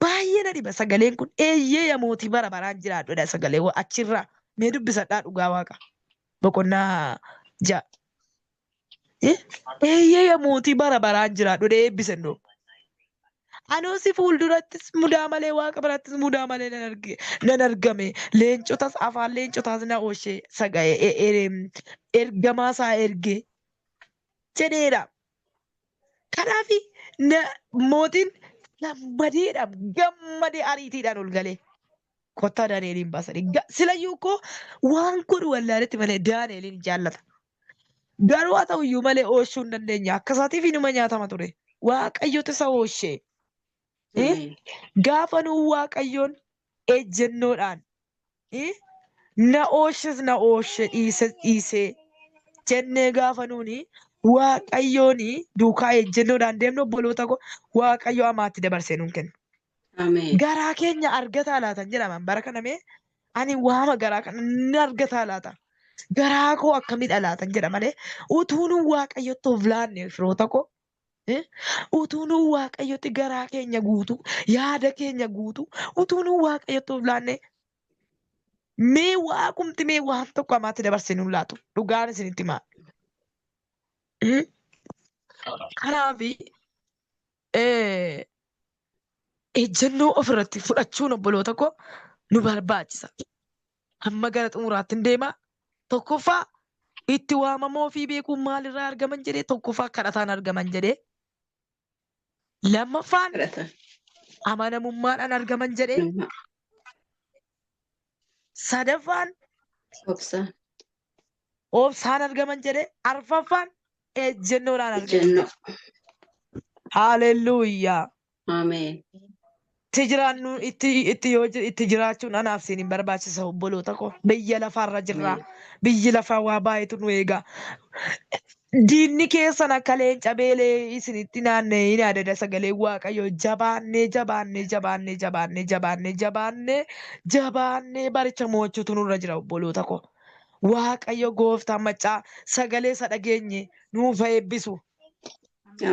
Baay'ee na dhiba sagaleen kun. Eeyyee yaa mootii bara baraan jiraadhudha sagalee achirraa. Mee dubbisadhaa dhugaa waaqa. Boqonnaa 6. Eeyyee yaa mootii bara baraan jiraadhudha eebbise ndoo. Anoo si fuuldurattis mudaa malee waaqa birattis mudaa malee nan argame. Leencotas afaan leencotaas na oolche ergamaa isaa erge jedheera. Kanaaf mootiin gammadeedhaan gammadee ariitiidhaan ol galee kottaa Daani'eliin baasanii. Silayyuu koo waan godhu wallaaletti malee Daani'eliin jaallata. Garuu haa ta'uyyuu malee oolchuu hin dandeenye. Akka isaatiif inuma nyaatama ture. Waaqayyotu isa oolche. Gaafa nuu Waaqayyoon ejjennoodhaan na oolches na oolche dhiises dhiisee jennee gaafa nuuni Waaqayyoon duukaa ejjennoodhaan deemnu obboloota koo Waaqayyo amaatti dabarsee nuun kennu. Garaa keenya argataa laatan jedhama bara kana mee ani waama garaa kana ni argataa laata. Garaa koo akkamidha laatan jedha malee utuu nu Waaqayyotti of laanne firoota koo utuu nu Waaqayyotti garaa keenya guutuu yaada keenya guutuu utuu nu Waaqayyotti of laanne mee waaqumti mee waan tokko amaatti dabarsee nuun laatu dhugaan isinitti himaa. Kanaaf ejjennoo ofirratti fudhachuun obboloota koo nu barbaachisa. Hamma gara xumuraatti hin deemaa. Tokkoffaa itti waamamoo fi beekuun maalirraa argaman jedhee tokkoffaa kadhataan argaman jedhee. Lammaffaan amanamummaadhaan argaman jedhee. Sadaffaan obsaan argaman jedhee. Arfaffaan ejjennoodhaan argaman jedhee. Haaleluyyaa. Ameen. Itti jiraachuun anaaf siin hin barbaachisa obboloota koo. Biyya lafaarra jirra. Biyyi lafaa waa baay'eetu nu eega. Diinni keessan akka leenca beelee isinitti naanna'ee hin yaadada sagalee Waaqayyoo jabaannee jabaannee jabaannee jabaannee jabaannee jabaannee jabaannee baricha mo'achuutu nurra jira obboloota koo. Waaqayyo gooftaan maccaa sagalee isa dhageenye nuuf haa eebbisu.